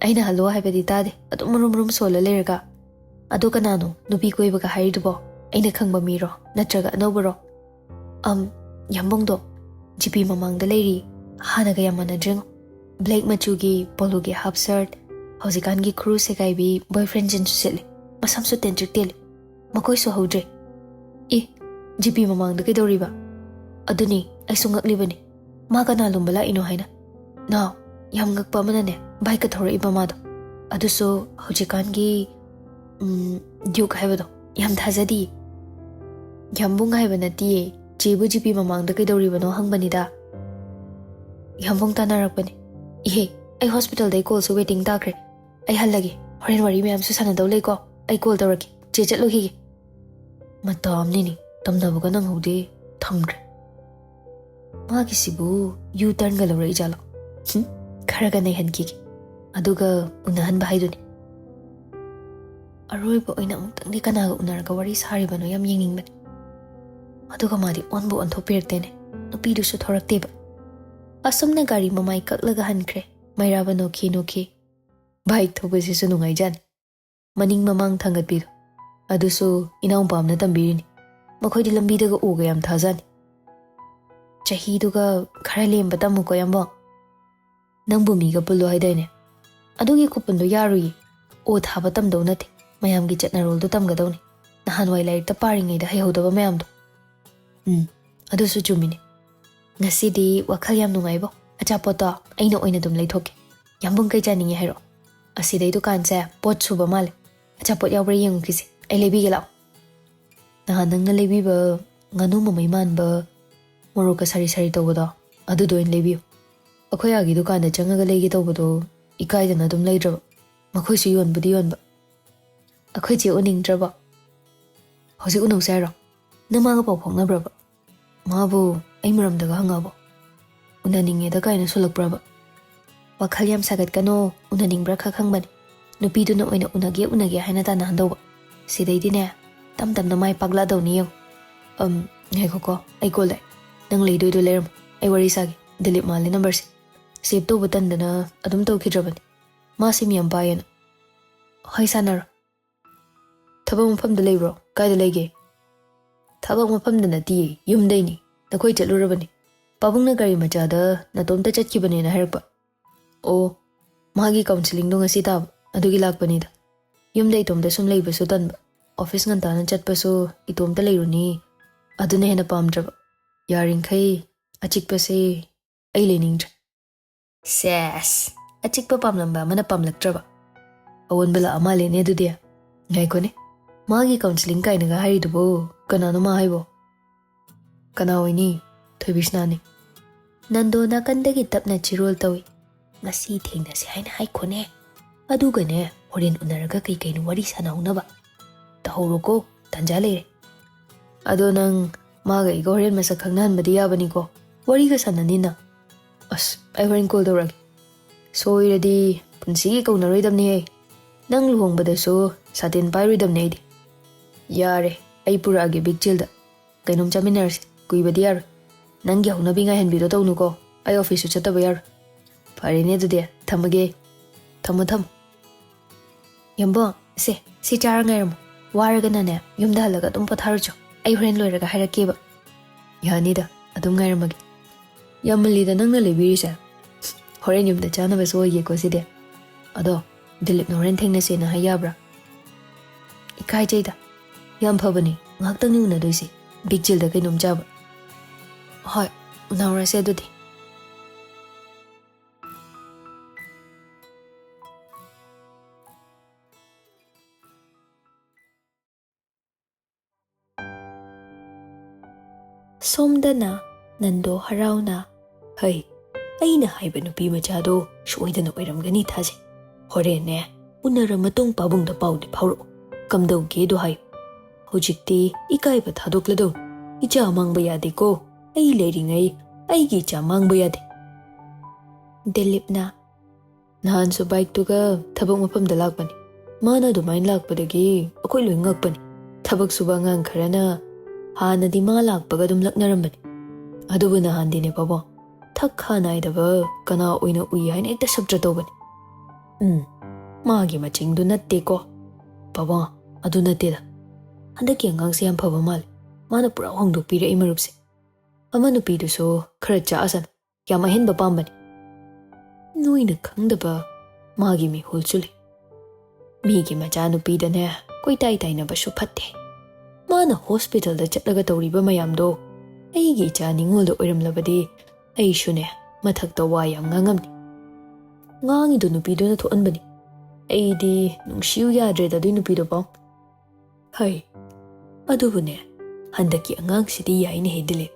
ꯑꯩꯅ ꯍꯜꯂꯣ ꯍꯥꯏꯕꯗꯤ ꯇꯥꯗꯦ, ꯑꯗꯨꯝ ꯃꯔꯨꯝ ꯃꯔꯨꯝ ꯁꯣꯜꯂ ꯂꯩꯔꯒ꯫ ꯑꯗꯣ ꯀꯅꯥꯅꯣ ꯅꯨꯄꯤ ꯀꯣꯏꯕꯒ ꯍꯥꯏꯔꯤꯗꯨꯕꯣ? ꯑꯩꯅ ꯈꯪꯕ ꯃꯤꯔꯣ? ꯅꯠꯇ꯭ꯔꯒ ꯑꯅꯧꯕꯔꯣ? ꯑꯝ, ꯌꯥꯝꯕꯨꯡꯗꯣ ꯖꯤꯄꯤ ꯃꯃꯥꯡꯗ ꯂꯩꯔꯤ꯫ ꯍꯥꯟꯅꯒ ꯌꯥꯝ ꯃꯥꯟꯅꯗ꯭ꯔꯦꯉꯣ꯫ ꯕ꯭ꯂꯦꯛ ꯃꯆꯨꯒꯤ ꯄꯣꯂꯣꯒꯤ ꯍꯥꯞ ꯁꯔꯠ, ꯍꯧꯖꯤꯛꯀꯥꯟꯒꯤ ꯈꯨꯔꯨ ꯁꯦꯒꯥꯏꯕꯤ ꯕꯣꯏꯐ꯭ꯔꯦꯟ ꯖꯤꯟꯁꯁꯨ ꯁꯦꯠꯂꯤ꯫ ꯃꯁꯝꯁꯨ ꯇꯦꯟꯇ꯭ꯔꯤꯛ ꯇꯦꯜꯂꯤ꯫ ꯃꯀꯣꯏꯁꯨ ꯍꯧꯗ꯭ꯔꯦ꯫ ꯑꯦ, ꯖꯤꯄꯤ ꯃꯃꯥꯡꯗ ꯀꯩꯗꯧꯔꯤꯕ? ꯑꯗꯨꯅꯤ, ꯑꯩꯁꯨ ꯉꯛꯂꯤꯕꯅꯤ꯫ ꯃꯥ ꯀꯅꯥ ꯂꯨꯝꯕ ꯂꯥꯛꯏꯅꯣ ꯍꯥꯏꯅ꯫ ꯅꯥꯎ, ꯌꯥꯝ ꯉꯛꯄ ꯑꯃꯅꯅꯦ, ꯕꯥꯏꯛꯀ ꯊꯧꯔꯛꯏꯕ ꯃꯥꯗꯣ꯫ ꯑꯗꯨꯁꯨ ꯍꯧꯖꯤꯛꯀꯥꯟꯒꯤ, ꯎꯝ, ꯗ꯭ꯌꯨꯛ ꯍꯥꯏꯕꯗꯣ꯫ ꯌꯥꯝ ꯊꯥꯖꯗꯤꯌꯦ꯫ ꯌꯥꯝꯕꯨꯡ ꯍꯥꯏꯕ ꯅꯠꯇꯤꯌꯦ꯫ ꯆꯦꯕꯨ ꯖꯤꯄꯤ ꯃꯃꯥꯡꯗ ꯀꯩꯗꯧꯔꯤꯕꯅꯣ ꯍꯪꯕꯅꯤꯗ꯫ ꯌꯥꯝꯕꯨꯡ ꯇꯥꯟꯅꯔꯛꯄꯅꯦ꯫ ꯏꯍꯦ, ꯑꯩ ꯍꯣꯁꯄꯤꯇꯥꯜꯗꯩ ꯀꯣꯜꯁꯨ ꯋꯦꯇꯤꯡ ꯇꯥꯈ꯭ꯔꯦ꯫ ꯑꯩ ꯍꯜꯂꯒꯦ꯫ ꯍꯣꯔꯦꯟ ꯋꯥꯔꯤ ꯃꯌꯥꯝꯁꯨ ꯁꯥꯟꯅꯗꯧ ꯂꯩꯀꯣ꯫ ꯑꯩ ꯀꯣꯜ ꯇꯧꯔꯛꯀꯦ꯫ ꯆꯦ ꯆꯠꯂꯨꯈꯤꯒꯦ꯫ ꯃꯇꯥ ꯑꯃꯅꯤꯅꯦ, ꯇꯝꯅꯕꯒ ꯅꯪꯍꯧꯗꯦ, ꯊꯝꯈ꯭ꯔꯦ꯫ ꯃꯥꯒꯤꯁꯤꯕꯨ ꯌꯨ ꯇꯔꯟꯒ ꯂꯧꯔꯛꯏꯖꯥꯠꯂꯣ? ꯍꯨꯝ, ꯈꯔꯒ ꯅꯩꯍꯟꯈꯤꯒꯦ꯫ ꯑꯗꯨꯒ ꯎꯅꯍꯟꯕ ꯍꯥꯏꯗꯨꯅꯤ꯫ ꯑꯔꯣꯏꯕ ꯑꯣꯏꯅ ꯑꯃꯨꯛꯇꯪꯗꯤ ꯀꯅꯥꯒ ꯎꯅꯔꯒ ꯋꯥꯔꯤ ꯁꯥꯔꯤꯕꯅꯣ ꯌꯥꯝ ꯌꯦꯡꯅꯤꯡꯕꯅꯤ꯫ ꯑꯗꯨꯒ ꯃꯥꯗꯤ ꯑꯣꯟꯕꯨ ꯑꯣꯟꯊꯣꯛꯄꯤꯔꯛꯇꯦꯅꯦ꯫ ꯅꯨꯄꯤꯗꯨꯁꯨ ꯊꯣꯔꯛꯇꯦꯕ꯫ ꯑꯁꯨꯝꯅ ꯒꯥꯔꯤ ꯃꯃꯥꯏ ꯀꯛꯂꯒ ꯍꯟꯈ꯭ꯔꯦ꯫ ꯃꯩꯔꯥꯕ ꯅꯣꯛꯈꯤ ꯅꯣꯛꯈꯤ꯫ ꯕꯥꯏꯛ ꯊꯧꯕꯁꯤꯁꯨ ꯅꯨꯡꯉꯥꯏꯖꯥꯠꯅꯤ꯫ ꯃꯅꯤꯡ ꯃꯃꯥꯡ ꯊꯥꯡꯒꯠꯄꯤꯗꯣ꯫ ꯑꯗꯨꯁꯨ ꯏꯅꯥꯎꯄꯥ ꯑꯃꯅ ꯇꯝꯕꯤꯔꯤꯅꯤ꯫ ꯃꯈꯣꯏꯗꯤ ꯂꯝꯕꯤꯗꯒ ꯑꯣꯒ ꯌꯥꯝ ꯊꯥꯖꯥꯠꯅꯤ꯫ ꯆꯍꯤꯗꯨꯒ ꯈꯔ ꯂꯦꯝꯕ ꯇꯝꯃꯨꯀꯣ, ꯌꯥꯝꯕꯣ꯫ ꯅꯪꯕꯨ ꯃꯤꯒ ꯄꯨꯜꯂꯣ ꯍꯥꯏꯗꯥꯏꯅꯦ? ꯑꯗꯨꯒꯤ ꯈꯨꯄꯨꯟꯗꯣ ꯌꯥꯔꯨꯏꯌꯦ꯫ ꯑꯣ ꯊꯥꯕ ꯇꯝꯗꯧ ꯅꯠꯇꯦ, ꯃꯌꯥꯝꯒꯤ ꯆꯠꯅꯔꯣꯜꯗꯣ ꯇꯝꯒꯗꯧꯅꯤ꯫ ꯅꯍꯥꯟꯋꯥꯏ ꯂꯥꯏꯔꯤꯛꯇ ꯄꯥꯔꯤꯉꯩꯗ ꯍꯩꯍꯧꯗꯕ ꯃꯌꯥꯝꯗꯣ꯫ ꯎꯝ, ꯑꯗꯨꯁꯨ ꯆꯨꯝꯃꯤꯅꯦ꯫ ꯉꯁꯤꯗꯤ ꯋꯥꯈꯜ ꯌꯥꯝ ꯅꯨꯡꯉꯥꯏꯕꯣ꯫ ꯑꯆꯥꯄꯣꯠꯇꯣ ꯑꯩꯅ ꯑꯣꯏꯅ ꯑꯗꯨꯝ ꯂꯩꯊꯣꯛꯀꯦ꯫ ꯌꯥꯝꯕꯨꯡ ꯀꯩ ꯆꯥꯅꯤꯡꯉꯤ ꯍꯥꯏꯔꯣ? ꯑꯁꯤꯗꯩ ꯗꯨꯀꯥꯟꯁꯦ ꯄꯣꯠ ꯁꯨꯕ ꯃꯥꯜꯂꯦ꯫ ꯑꯆꯥꯄꯣꯠ ꯌꯥꯎꯕ꯭ꯔꯥ ꯌꯦꯡꯉꯨꯈꯤꯁꯦ, ꯑꯩ ꯂꯩꯕꯤꯒꯦ ꯂꯥꯛꯑꯣ꯫ ꯅꯍꯥꯟ ꯅꯪꯅ ꯂꯩꯕꯤꯕ ꯉꯥꯅꯨ ꯃꯃꯩ ꯃꯥꯟꯕ, ꯃꯣꯔꯣꯛꯀ ꯁꯥꯔꯤ ꯁꯥꯔꯤ ꯇꯧꯕꯗꯣ, ꯑꯗꯨꯗꯣ ꯑꯣꯏꯅ ꯂꯩꯕꯤꯌꯨ꯫ ꯑꯩꯈꯣꯏ ꯑꯥꯒꯤ ꯗꯨꯀꯥꯟꯗ ꯆꯪꯉꯒ ꯂꯩꯒꯦ ꯇꯧꯕꯗꯣ ꯏꯀꯥꯏꯗꯅ ꯑꯗꯨꯝ ꯂꯩꯗ꯭ꯔꯕ꯫ ꯃꯈꯣꯏꯁꯨ ꯌꯣꯟꯕꯨꯗꯤ ꯌꯣꯟꯕ꯫ ꯑꯩꯈꯣꯏ ꯆꯦ ꯎꯅꯤꯡꯗ꯭ꯔꯕꯣ? ꯍꯧꯖꯤꯛ ꯎꯅꯧꯁꯦ ꯍꯥꯏꯔꯣ? ꯅꯃꯥꯒ ꯄꯥꯎ ꯐꯥꯎꯅꯕ꯭ꯔꯕ? ꯃꯥꯕꯨ ꯑꯩ ꯃꯔꯝꯗꯒ ꯍꯪꯉꯕꯣ? ꯎꯅꯅꯤꯡꯉꯦꯗ ꯀꯥꯏꯅ ꯁꯣꯜꯂꯛꯄ꯭ꯔꯕ? ꯋꯥꯈꯜ ꯌꯥꯝ ꯁꯥꯒꯠꯀꯅꯣ, ꯎꯅꯅꯤꯡꯕ꯭ꯔꯥ ꯈꯛ ꯈꯪꯕꯅꯤ꯫ ꯅꯨꯄꯤꯗꯨꯅ ꯑꯣꯏꯅ ꯎꯅꯒꯦ ꯎꯅꯒꯦ ꯍꯥꯏꯅ ꯇꯥꯟꯅꯍꯟꯗꯧꯕ꯫ ꯁꯤꯗꯩꯗꯤꯅꯦ, ꯇꯝ ꯇꯝꯅ ꯃꯥꯏ ꯄꯥꯛꯂꯛꯑꯗꯧꯅꯤ ꯌꯦꯡꯉꯨ꯫ ꯑꯝ, ꯉꯥꯏꯈꯣꯀꯣ, ꯑꯩ ꯀꯣꯜ ꯂꯥꯛꯑꯦ꯫ ꯅꯪ ꯂꯩꯗꯣꯏꯗꯣ ꯂꯩꯔꯝꯃꯣ, ꯑꯩ ꯋꯥꯔꯤ ꯁꯥꯒꯦ꯫ ꯗꯤꯂꯤꯞ ꯃꯥꯜꯂꯦ ꯅꯝꯕꯔꯁꯦ꯫ ꯁꯦꯚ ꯇꯧꯕ ꯇꯟꯗꯅ ꯑꯗꯨꯝ ꯇꯧꯈꯤꯗ꯭ꯔꯕꯅꯤ꯫ ꯃꯥ ꯁꯤꯝ ꯌꯥꯝ ꯄꯥꯏꯌꯦꯅ꯫ ꯍꯣꯏ, ꯁꯥꯟꯅꯔꯣ꯫ ꯊꯕꯛ ꯃꯐꯝꯗ ꯂꯩꯕ꯭ꯔꯣ? ꯀꯥꯏꯗ ꯂꯩꯒꯦ? ꯊꯕꯛ ꯃꯐꯝꯗ ꯅꯠꯇꯤꯌꯦ, ꯌꯨꯝꯗꯩꯅꯤ꯫ ꯅꯈꯣꯏ ꯆꯠꯂꯨꯔꯕꯅꯤ꯫ ꯄꯥꯕꯨꯡꯅ ꯒꯥꯔꯤ ꯃꯆꯥꯗ ꯅꯇꯣꯝꯇ ꯆꯠꯈꯤꯕꯅꯦꯅ ꯍꯥꯏꯔꯛꯄ꯫ ꯑꯣ, ꯃꯥꯒꯤ ꯀꯥꯎꯟꯁꯤꯂꯤꯡꯗꯣ ꯉꯁꯤ ꯇꯥꯕ, ꯑꯗꯨꯒꯤ ꯂꯥꯛꯄꯅꯤꯗ꯫ ꯌꯨꯝꯗ ꯏꯇꯣꯝꯇ ꯁꯨꯝ ꯂꯩꯕꯁꯨ ꯇꯟꯕ꯫ ꯑꯣꯐꯤꯁ ꯉꯟꯇꯥꯅ ꯆꯠꯄꯁꯨ ꯏꯇꯣꯝꯇ ꯂꯩꯔꯨꯅꯤ, ꯑꯗꯨꯅ ꯍꯦꯟꯅ ꯄꯥꯝꯗ꯭ꯔꯕ꯫ ꯌꯥꯔꯤꯡꯈꯩ ꯑꯆꯤꯛꯄꯁꯦ ꯑꯩ ꯂꯩꯅꯤꯡꯗ꯭ꯔꯦ꯫ ꯁꯦꯁ, ꯑꯆꯤꯛꯄ ꯄꯥꯝꯂꯝꯕ ꯑꯃꯅ ꯄꯥꯝꯂꯛꯇ꯭ꯔꯕ꯫ ꯑꯑꯣꯟꯕ ꯂꯥꯛꯑ ꯃꯥꯜꯂꯦꯅꯦ ꯑꯗꯨꯗꯤ꯫ ꯉꯥꯏꯈꯣꯅꯦ, ꯃꯥꯒꯤ ꯀꯥꯎꯟꯁꯤꯂꯤꯡ ꯀꯥꯏꯅꯒ ꯍꯥꯏꯔꯤꯗꯨꯕꯨ ꯀꯅꯥꯅꯣ ꯃꯥ ꯍꯥꯏꯕꯣ? ꯀꯅꯥ ꯑꯣꯏꯅꯤ? ꯊꯣꯏꯕꯤꯁꯅꯥꯅꯤ꯫ ꯅꯟꯗꯣ ꯅꯥꯀꯟꯗꯒꯤ ꯇꯞꯅ ꯆꯤꯔꯣꯜ ꯇꯧꯏ꯫ ꯉꯁꯤ ꯊꯦꯡꯅꯁꯦ ꯍꯥꯏꯅ ꯍꯥꯏꯈꯣꯅꯦ꯫ ꯑꯗꯨꯒꯅꯦ, ꯍꯣꯔꯦꯟ ꯎꯅꯔꯒ ꯀꯩ ꯀꯩꯅꯣ ꯋꯥꯔꯤ ꯁꯥꯟꯅꯍꯧꯅꯕ꯫ ꯇꯧꯍꯧꯔꯣꯀꯣ, ꯇꯥꯟꯖꯥ ꯂꯩꯔꯦ꯫ ꯑꯗꯣ ꯅꯪ ꯃꯥꯒ ꯑꯩꯒ ꯍꯣꯔꯦꯟ ꯃꯁꯛ ꯈꯪꯅꯍꯟꯕꯗꯤ ꯌꯥꯕꯅꯤꯀꯣ? ꯋꯥꯔꯤꯒ ꯁꯥꯟꯅꯅꯤꯅ꯫ ꯑꯁ, ꯑꯩ ꯍꯣꯔꯦꯟ ꯀꯣꯜ ꯇꯧꯔꯛꯑꯒꯦ꯫ ꯁꯣꯏꯔꯗꯤ ꯄꯨꯟꯁꯤꯒꯤ ꯀꯧꯅꯔꯣꯏꯗꯕꯅꯤꯍꯦ꯫ ꯅꯪ ꯂꯨꯍꯣꯡꯕꯗꯁꯨ ꯁꯥꯇꯤꯟ ꯄꯥꯏꯔꯣꯏꯗꯕꯅꯦ ꯑꯩꯗꯤ꯫ ꯌꯥꯔꯦ, ꯑꯩ ꯄꯨꯔꯛꯑꯒꯦ ꯕꯤꯛ ꯆꯤꯜꯗ꯫ ꯀꯩꯅꯣꯝ ꯆꯥꯃꯤꯟꯅꯔꯁꯤ, ꯀꯨꯏꯕꯗꯤ ꯌꯥꯔꯣꯏ꯫ ꯅꯪꯒꯤ ꯍꯧꯅꯕꯤ ꯉꯥꯏꯍꯟꯕꯤꯗꯣ ꯇꯧꯅꯨꯀꯣ꯫ ꯑꯩ ꯑꯣꯐꯤꯁꯁꯨ ꯆꯠꯇꯕ ꯌꯥꯔꯣꯏ꯫ ꯐꯔꯦꯅꯦ, ꯑꯗꯨꯗꯤ ꯊꯝꯃꯒꯦ꯫ ꯊꯝꯃꯣ, ꯊꯝꯃꯣ꯫ ꯌꯥꯝꯕꯣ, ꯁꯦ, ꯁꯤ ꯆꯥꯔ ꯉꯥꯏꯔꯝꯃꯣ꯫ ꯋꯥꯔꯒꯅꯅꯦ, ꯌꯨꯝꯗ ꯍꯜꯂꯒ ꯑꯗꯨꯝ ꯄꯣꯊꯥꯔꯨꯆꯣ꯫ ꯑꯩ ꯍꯣꯔꯦꯟ ꯂꯣꯏꯔꯒ ꯍꯥꯏꯔꯛꯀꯦꯕ꯫ ꯌꯥꯅꯤꯗ, ꯑꯗꯨꯝ ꯉꯥꯏꯔꯝꯃꯒꯦ꯫ ꯌꯥꯝꯃꯜꯂꯤꯗ ꯅꯪꯅ ꯂꯩꯕꯤꯔꯤꯁꯦ꯫ ꯍꯣꯔꯦꯟ ꯌꯨꯝꯗ ꯆꯥꯅꯕꯁꯨ ꯑꯣꯏꯒꯦꯀꯣ ꯁꯤꯗꯤ꯫ ꯑꯗꯣ, ꯗꯤꯂꯤꯞꯅ ꯍꯣꯔꯦꯟ ꯊꯦꯡꯅꯁꯦꯅ ꯍꯥꯏ ꯌꯥꯕ꯭ꯔꯥ? ꯏꯀꯥꯏꯖꯩꯗ꯫ ꯌꯥꯝ ꯐꯕꯅꯤ, ꯉꯥꯏꯍꯥꯛꯇꯪꯅꯤ ꯎꯅꯗꯣꯏꯁꯦ꯫ ꯕꯤꯛ ꯖꯤꯜꯗ ꯀꯩꯅꯣꯝ ꯆꯥꯕ꯫ ꯍꯣꯏ, ꯎꯅꯍꯧꯔꯁꯦ ꯑꯗꯨꯗꯤ꯫ ꯁꯣꯝꯗꯅ ꯅꯟꯗꯣ ꯍꯔꯥꯎꯅ, "ꯍꯩ, ꯑꯩꯅ ꯍꯥꯏꯕ ꯅꯨꯄꯤ ꯃꯆꯥꯗꯣ ꯁꯣꯏꯗꯅ ꯑꯣꯏꯔꯝꯒꯅꯤ ꯊꯥꯖꯩ꯫ ꯍꯣꯔꯦꯟꯅꯦ, ꯎꯅꯔ ꯃꯇꯨꯡ ꯄꯥꯕꯨꯡꯗ ꯄꯥꯎꯗꯤ ꯐꯥꯎꯔꯛꯎ꯫ ꯀꯝꯗꯧꯒꯦꯗꯣ ꯍꯥꯏꯌꯨ꯫ ꯍꯧꯖꯤꯛꯇꯤ ꯏꯀꯥꯏꯕ ꯊꯥꯗꯣꯛꯂꯗꯧꯅꯤ꯫ ꯏꯆꯥ ꯃꯥꯡꯕ ꯌꯥꯗꯦꯀꯣ꯫ ꯑꯩ ꯂꯩꯔꯤꯉꯩ ꯑꯩꯒꯤ ꯏꯆꯥ ꯃꯥꯡꯕ ꯌꯥꯗꯦ꯫" ꯗꯤꯂꯤꯞꯅ, "ꯅꯍꯥꯟꯁꯨ ꯕꯥꯏꯛꯇꯨꯒ ꯊꯕꯛ ꯃꯐꯝꯗ ꯂꯥꯛꯄꯅꯤ꯫ ꯃꯥꯅ ꯑꯗꯨꯃꯥꯏꯅ ꯂꯥꯛꯄꯗꯒꯤ ꯑꯩꯈꯣꯏ ꯂꯣꯏ ꯉꯛꯄꯅꯤ꯫ ꯊꯕꯛ ꯁꯨꯕ ꯑꯉꯥꯡ ꯈꯔꯅ ꯍꯥꯟꯅꯗꯤ ꯃꯥ ꯂꯥꯛꯄꯒ ꯑꯗꯨꯝ ꯂꯛꯅꯔꯝꯕꯅꯤ꯫ ꯑꯗꯨꯕꯨ ꯅꯍꯥꯟꯗꯤꯅꯦ ꯄꯥꯕꯨꯡ, ꯊꯛ ꯈꯥ ꯅꯥꯏꯗꯕ ꯀꯅꯥ ꯑꯣꯏꯅ ꯎꯏ ꯍꯥꯏꯅ ꯍꯦꯛꯇ ꯁꯞꯇ꯭ꯔ ꯇꯧꯕꯅꯤ꯫ ꯎꯝ, ꯃꯥꯒꯤ ꯃꯆꯤꯡꯗꯨ ꯅꯠꯇꯦꯀꯣ꯫ ꯄꯥꯕꯨꯡ, ꯑꯗꯨ ꯅꯠꯇꯦꯗ꯫ ꯍꯟꯗꯛꯀꯤ ꯑꯉꯥꯡꯁꯦ ꯌꯥꯝ ꯐꯕ ꯃꯥꯜꯂꯦ꯫ ꯃꯥꯅ ꯄꯨꯔꯥ ꯍꯣꯡꯗꯣꯛꯄꯤꯔꯦ ꯑꯩ ꯃꯔꯨꯞꯁꯦ꯫ ꯑꯃ ꯅꯨꯄꯤꯗꯨꯁꯨ ꯈꯔ ꯆꯥꯛꯑꯁꯅꯨ꯫ ꯌꯥꯝ ꯑꯍꯦꯟꯕ ꯄꯥꯝꯕꯅꯤ꯫ ꯅꯣꯏꯅ ꯈꯪꯗꯕ ꯃꯥꯒꯤ ꯃꯤꯍꯨꯜꯁꯨ ꯂꯩ꯫ ꯃꯤꯒꯤ ꯃꯆꯥꯅꯨꯄꯤꯗꯅꯦ ꯀꯣꯏꯇꯥꯏ ꯇꯥꯏꯅꯕꯁꯨ ꯐꯠꯇꯦ꯫ ꯃꯥꯅ ꯍꯣꯁꯄꯤꯇꯥꯜꯗ ꯆꯠꯂꯒ ꯇꯧꯔꯤꯕ ꯃꯌꯥꯝꯗꯣ ꯑꯩꯒꯤ ꯏꯆꯥ ꯅꯤꯉꯣꯜꯗ ꯑꯣꯏꯔꯝꯂꯕꯗꯤ ꯑꯩꯁꯨꯅꯦ ꯃꯊꯛꯇ ꯋꯥ ꯌꯥꯝ ꯉꯥꯡꯉꯝꯅꯤ꯫ ꯉꯥꯡꯉꯤꯗꯣ ꯅꯨꯄꯤꯗꯨꯅ ꯊꯣꯛꯍꯟꯕꯅꯤ꯫ ꯑꯩꯗꯤ ꯅꯨꯡꯁꯤꯌꯨ ꯌꯥꯗ꯭ꯔꯦꯗ ꯑꯗꯨꯏ ꯅꯨꯄꯤꯗꯣ ꯄꯥꯎ꯫ ꯍꯩ, ꯑꯗꯨꯕꯨꯅꯦ, ꯍꯟꯗꯛꯀꯤ ꯑꯉꯥꯡꯁꯤꯗꯤ ꯌꯥꯏꯅꯦꯍꯦ ꯗꯤꯂꯤꯞ꯫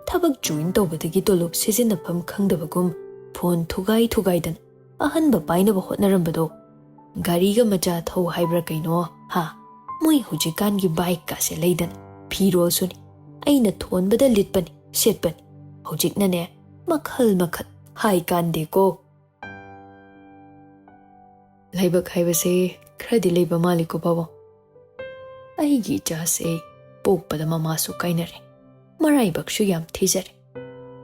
ꯊꯕꯛ ꯖꯣꯏꯟ ꯇꯧꯕꯗꯒꯤ ꯇꯣꯂꯣꯞ ꯁꯤꯖꯤꯟꯅꯐꯝ ꯈꯪꯗꯕꯒꯨꯝ ꯐꯣꯟ ꯊꯨꯒꯥꯏ ꯊꯨꯒꯥꯏꯗꯅ ꯑꯍꯟꯕ ꯄꯥꯏꯅꯕ ꯍꯣꯠꯅꯔꯝꯕꯗꯣ, ꯒꯥꯔꯤꯒ ꯃꯆꯥ ꯊꯧ ꯍꯥꯏꯕ꯭ꯔꯥ ꯀꯩꯅꯣ, ꯍꯥ? ꯃꯣꯏ ꯍꯧꯖꯤꯛꯀꯥꯟꯒꯤ ꯕꯥꯏꯛꯀꯥꯁꯦ ꯂꯩꯗꯅ ꯐꯤꯔꯣꯜꯁꯨꯅꯤ꯫ ꯑꯩꯅ ꯊꯣꯟꯕꯗ ꯂꯤꯠꯄꯅꯤ, ꯁꯦꯠꯄꯅꯤ꯫ ꯍꯧꯖꯤꯛꯅꯅꯦ ꯃꯈꯜ ꯃꯈꯜ꯫ ꯍꯥꯏ ꯀꯥꯟꯗꯦꯀꯣ꯫ ꯂꯥꯏꯕꯛ ꯍꯥꯏꯕꯁꯦ ꯈꯔꯗꯤ ꯂꯩꯕ ꯃꯥꯜꯂꯤꯀꯣ ꯄꯥꯕꯨꯡ꯫ ꯑꯩꯒꯤ ꯏꯆꯥꯁꯦ ꯄꯣꯛꯄꯗ ꯃꯃꯥꯁꯨ ꯀꯥꯏꯅꯔꯦ, ꯃꯔꯥꯏꯕꯛꯁꯨ ꯌꯥꯝ ꯊꯤꯖꯔꯦ꯫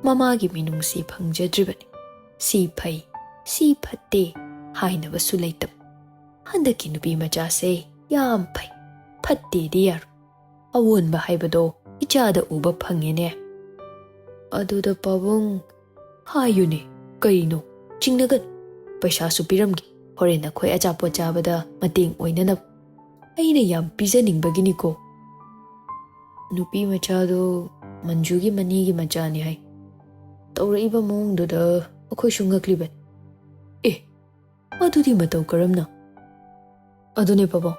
ꯃꯃꯥꯒꯤ ꯃꯤꯅꯨꯡꯁꯤ ꯐꯪꯖꯗ꯭ꯔꯤꯕꯅꯤ꯫ ꯁꯤ ꯐꯩ, ꯁꯤ ꯐꯠꯇꯦ ꯍꯥꯏꯅꯕꯁꯨ ꯂꯩꯇꯕ꯫ ꯍꯟꯗꯛꯀꯤ ꯅꯨꯄꯤ ꯃꯆꯥꯁꯦ ꯌꯥꯝ ꯐꯩ, ꯐꯠꯇꯦꯗꯤ ꯌꯥꯔꯣꯏ꯫ ꯑꯑꯣꯟꯕ ꯍꯥꯏꯕꯗꯣ ꯏꯆꯥꯗ ꯎꯕ ꯐꯪꯉꯦꯅꯦ꯫ ꯑꯗꯨꯗ ꯄꯥꯕꯨꯡ, ꯍꯥꯏꯌꯨꯅꯦ, ꯀꯩꯅꯣ? ꯆꯤꯡꯅꯒꯅꯨ꯫ ꯄꯩꯁꯥꯁꯨ ꯄꯤꯔꯝꯒꯦ, ꯍꯣꯔꯦꯟ ꯑꯩꯈꯣꯏ ꯑꯆꯥꯄꯣꯠ ꯆꯥꯕꯗ ꯃꯇꯦꯡ ꯑꯣꯏꯅꯅꯕ꯫ ꯑꯩꯅ ꯌꯥꯝ ꯄꯤꯖꯅꯤꯡꯕꯒꯤꯅꯤꯀꯣ꯫ ꯅꯨꯄꯤ ꯃꯆꯥꯗꯣ ꯃꯟꯖꯨꯒꯤ ꯃꯅꯦꯒꯤ ꯃꯆꯥꯅꯤ ꯍꯥꯏ꯫ ꯇꯧꯔꯛꯏꯕ ꯃꯑꯣꯡꯗꯨꯗ ꯑꯩꯈꯣꯏꯁꯨ ꯉꯛꯂꯤꯕꯅꯤ꯫ ꯑꯦ, ꯑꯗꯨꯗꯤ ꯃꯇꯧ ꯀꯔꯝꯅ? ꯑꯗꯨꯅꯦ ꯄꯥꯕꯨꯡ,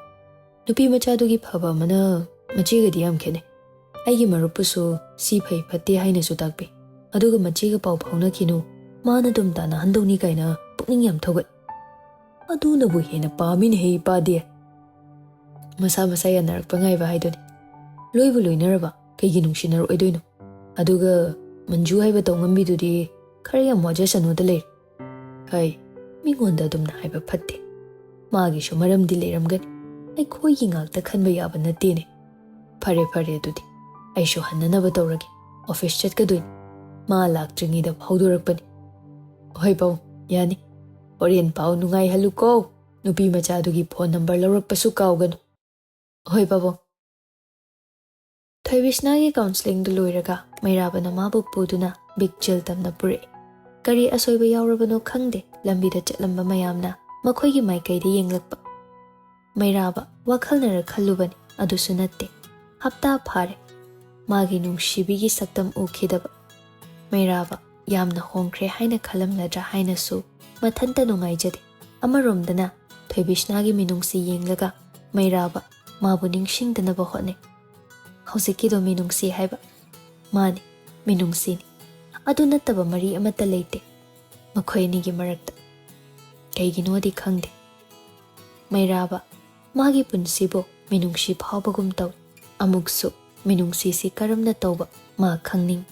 ꯅꯨꯄꯤ ꯃꯆꯥꯗꯨꯒꯤ ꯐꯕ ꯑꯃꯅ ꯃꯆꯦꯒꯗꯤ ꯌꯥꯝ ꯈꯦꯠꯅꯩ꯫ ꯑꯩꯒꯤ ꯃꯔꯨꯞꯄꯨꯁꯨ ꯁꯤ ꯐꯩ ꯐꯠꯇꯦ ꯍꯥꯏꯅꯁꯨ ꯇꯥꯛꯄꯤ꯫ ꯑꯗꯨꯒ ꯃꯆꯦꯒ ꯄꯥꯎ ꯐꯥꯎꯅꯈꯤꯅꯨ, ꯃꯥꯅ ꯑꯗꯨꯝ ꯇꯥꯟꯅꯍꯟꯗꯧꯅꯤ ꯀꯥꯏꯅ ꯄꯨꯛꯅꯤꯡ ꯌꯥꯝ ꯊꯧꯒꯠ꯫ ꯑꯗꯨꯅꯕꯨ ꯍꯦꯟꯅ ꯄꯥꯝꯃꯤꯅꯦꯍꯦ ꯏꯄꯥꯗꯤ꯫ ꯃꯁꯥ ꯃꯁꯥ ꯌꯥꯅꯔꯛꯄ ꯉꯥꯏꯕ ꯍꯥꯏꯗꯨꯅꯤ꯫ ꯂꯣꯏꯕꯨ ꯂꯣꯏꯅꯔꯕ ꯀꯩꯒꯤ ꯅꯨꯡꯁꯤꯅꯔꯣꯏꯗꯣꯏꯅꯣ? ꯑꯗꯨꯒ ꯃꯟꯖꯨ ꯍꯥꯏꯕ ꯇꯧꯉꯝꯕꯤꯗꯨꯗꯤ ꯈꯔ ꯌꯥꯝ ꯋꯥꯖꯁꯅꯨꯗ ꯂꯩꯔꯦ꯫ ꯍꯩ, ꯃꯤꯉꯣꯟꯗ ꯑꯗꯨꯝꯅ ꯍꯥꯏꯕ ꯐꯠꯇꯦ꯫ ꯃꯥꯒꯤꯁꯨ ꯃꯔꯝꯗꯤ ꯂꯩꯔꯝꯒꯅꯤ꯫ ꯑꯩꯈꯣꯏꯒꯤ ꯉꯥꯛꯇ ꯈꯟꯕ ꯌꯥꯕ ꯅꯠꯇꯦꯅꯦ꯫ ꯐꯔꯦ, ꯐꯔꯦ, ꯑꯗꯨꯗꯤ ꯑꯩꯁꯨ ꯍꯟꯅꯅꯕ ꯇꯧꯔꯒꯦ꯫ ꯑꯣꯐꯤꯁ ꯆꯠꯀꯗꯣꯏꯅꯤ꯫ ꯃꯥ ꯂꯥꯛꯇ꯭ꯔꯤꯉꯩꯗ ꯐꯥꯎꯗꯣꯔꯛꯄꯅꯤ꯫ ꯍꯣꯏ ꯄꯥꯕꯨꯡ, ꯌꯥꯅꯤ꯫ ꯍꯣꯔꯦꯟ ꯄꯥꯎ ꯅꯨꯡꯉꯥꯏꯍꯜꯂꯨꯀꯣ꯫ ꯅꯨꯄꯤ ꯃꯆꯥꯗꯨꯒꯤ ꯐꯣꯟ ꯅꯝꯕꯔ ꯂꯧꯔꯛꯄꯁꯨ ꯀꯥꯎꯒꯅꯨ꯫ ꯍꯣꯏ ꯄꯥꯕꯨꯡ꯫ ꯊꯣꯏꯕꯤꯁꯅꯥꯒꯤ ꯀꯥꯎꯟꯁꯤꯂꯤꯡꯗꯨ ꯂꯣꯏꯔꯒ ꯃꯩꯔꯥꯕꯅ ꯃꯥꯕꯨ ꯄꯨꯗꯨꯅ ꯕꯤꯛ ꯖꯦꯜ ꯇꯝꯅ ꯄꯨꯔꯛꯏ꯫ ꯀꯔꯤ ꯑꯁꯣꯏꯕ ꯌꯥꯎꯔꯕꯅꯣ ꯈꯪꯗꯦ, ꯂꯝꯕꯤꯗ ꯆꯠꯂꯝꯕ ꯃꯌꯥꯝꯅ ꯃꯈꯣꯏꯒꯤ ꯃꯥꯏꯀꯩꯗ ꯌꯦꯡꯂꯛꯄ꯫ ꯃꯩꯔꯥꯕ ꯋꯥꯈꯜꯅꯔ ꯈꯜꯂꯨꯕꯅꯤ, ꯑꯗꯨꯁꯨ ꯅꯠꯇꯦ꯫ ꯍꯞꯇꯥ ꯐꯥꯔꯦ ꯃꯥꯒꯤ ꯅꯨꯡꯁꯤꯕꯤꯒꯤ ꯁꯛꯇꯝ ꯎꯈꯤꯗꯕ꯫ ꯃꯩꯔꯥꯕ ꯌꯥꯝꯅ ꯍꯣꯡꯈ꯭ꯔꯦ ꯍꯥꯏꯅ ꯈꯜꯂꯝꯂꯗ꯭ꯔꯥ ꯍꯥꯏꯅꯁꯨ ꯃꯊꯟꯇ ꯅꯨꯡꯉꯥꯏꯖꯗꯦ꯫ ꯑꯃꯔꯣꯝꯗꯅ ꯊꯣꯏꯕꯤꯁꯅꯥꯒꯤ ꯃꯤꯅꯨꯡꯁꯤ ꯌꯦꯡꯂꯒ ꯃꯩꯔꯥꯕ ꯃꯥꯕꯨ ꯅꯤꯡꯁꯤꯡꯗꯅꯕ ꯍꯣꯠꯅꯩ꯫ ꯍꯧꯖꯤꯛꯀꯤꯗꯣ ꯃꯤꯅꯨꯡꯁꯤ ꯍꯥꯏꯕ? ꯃꯥꯅꯤ, ꯃꯤꯅꯨꯡꯁꯤꯅꯤ꯫ ꯑꯗꯨ ꯅꯠꯇꯕ ꯃꯔꯤ ꯑꯃꯠꯇ ꯂꯩꯇꯦ ꯃꯈꯣꯏ ꯑꯅꯤꯒꯤ ꯃꯔꯛꯇ꯫ ꯀꯩꯒꯤꯅꯣꯗꯤ ꯈꯪꯗꯦ꯫ ꯃꯩꯔꯥꯕ, ꯃꯥꯒꯤ ꯄꯨꯟꯁꯤꯕꯨ ꯃꯤꯅꯨꯡꯁꯤ ꯐꯥꯎꯕꯒꯨꯝ ꯇꯧꯏ꯫ ꯑꯃꯨꯛꯁꯨ ꯃꯤꯅꯨꯡꯁꯤꯁꯤ ꯀꯔꯝꯅ ꯇꯧꯕ ꯃꯥ ꯈꯪꯅꯤꯡꯏ꯫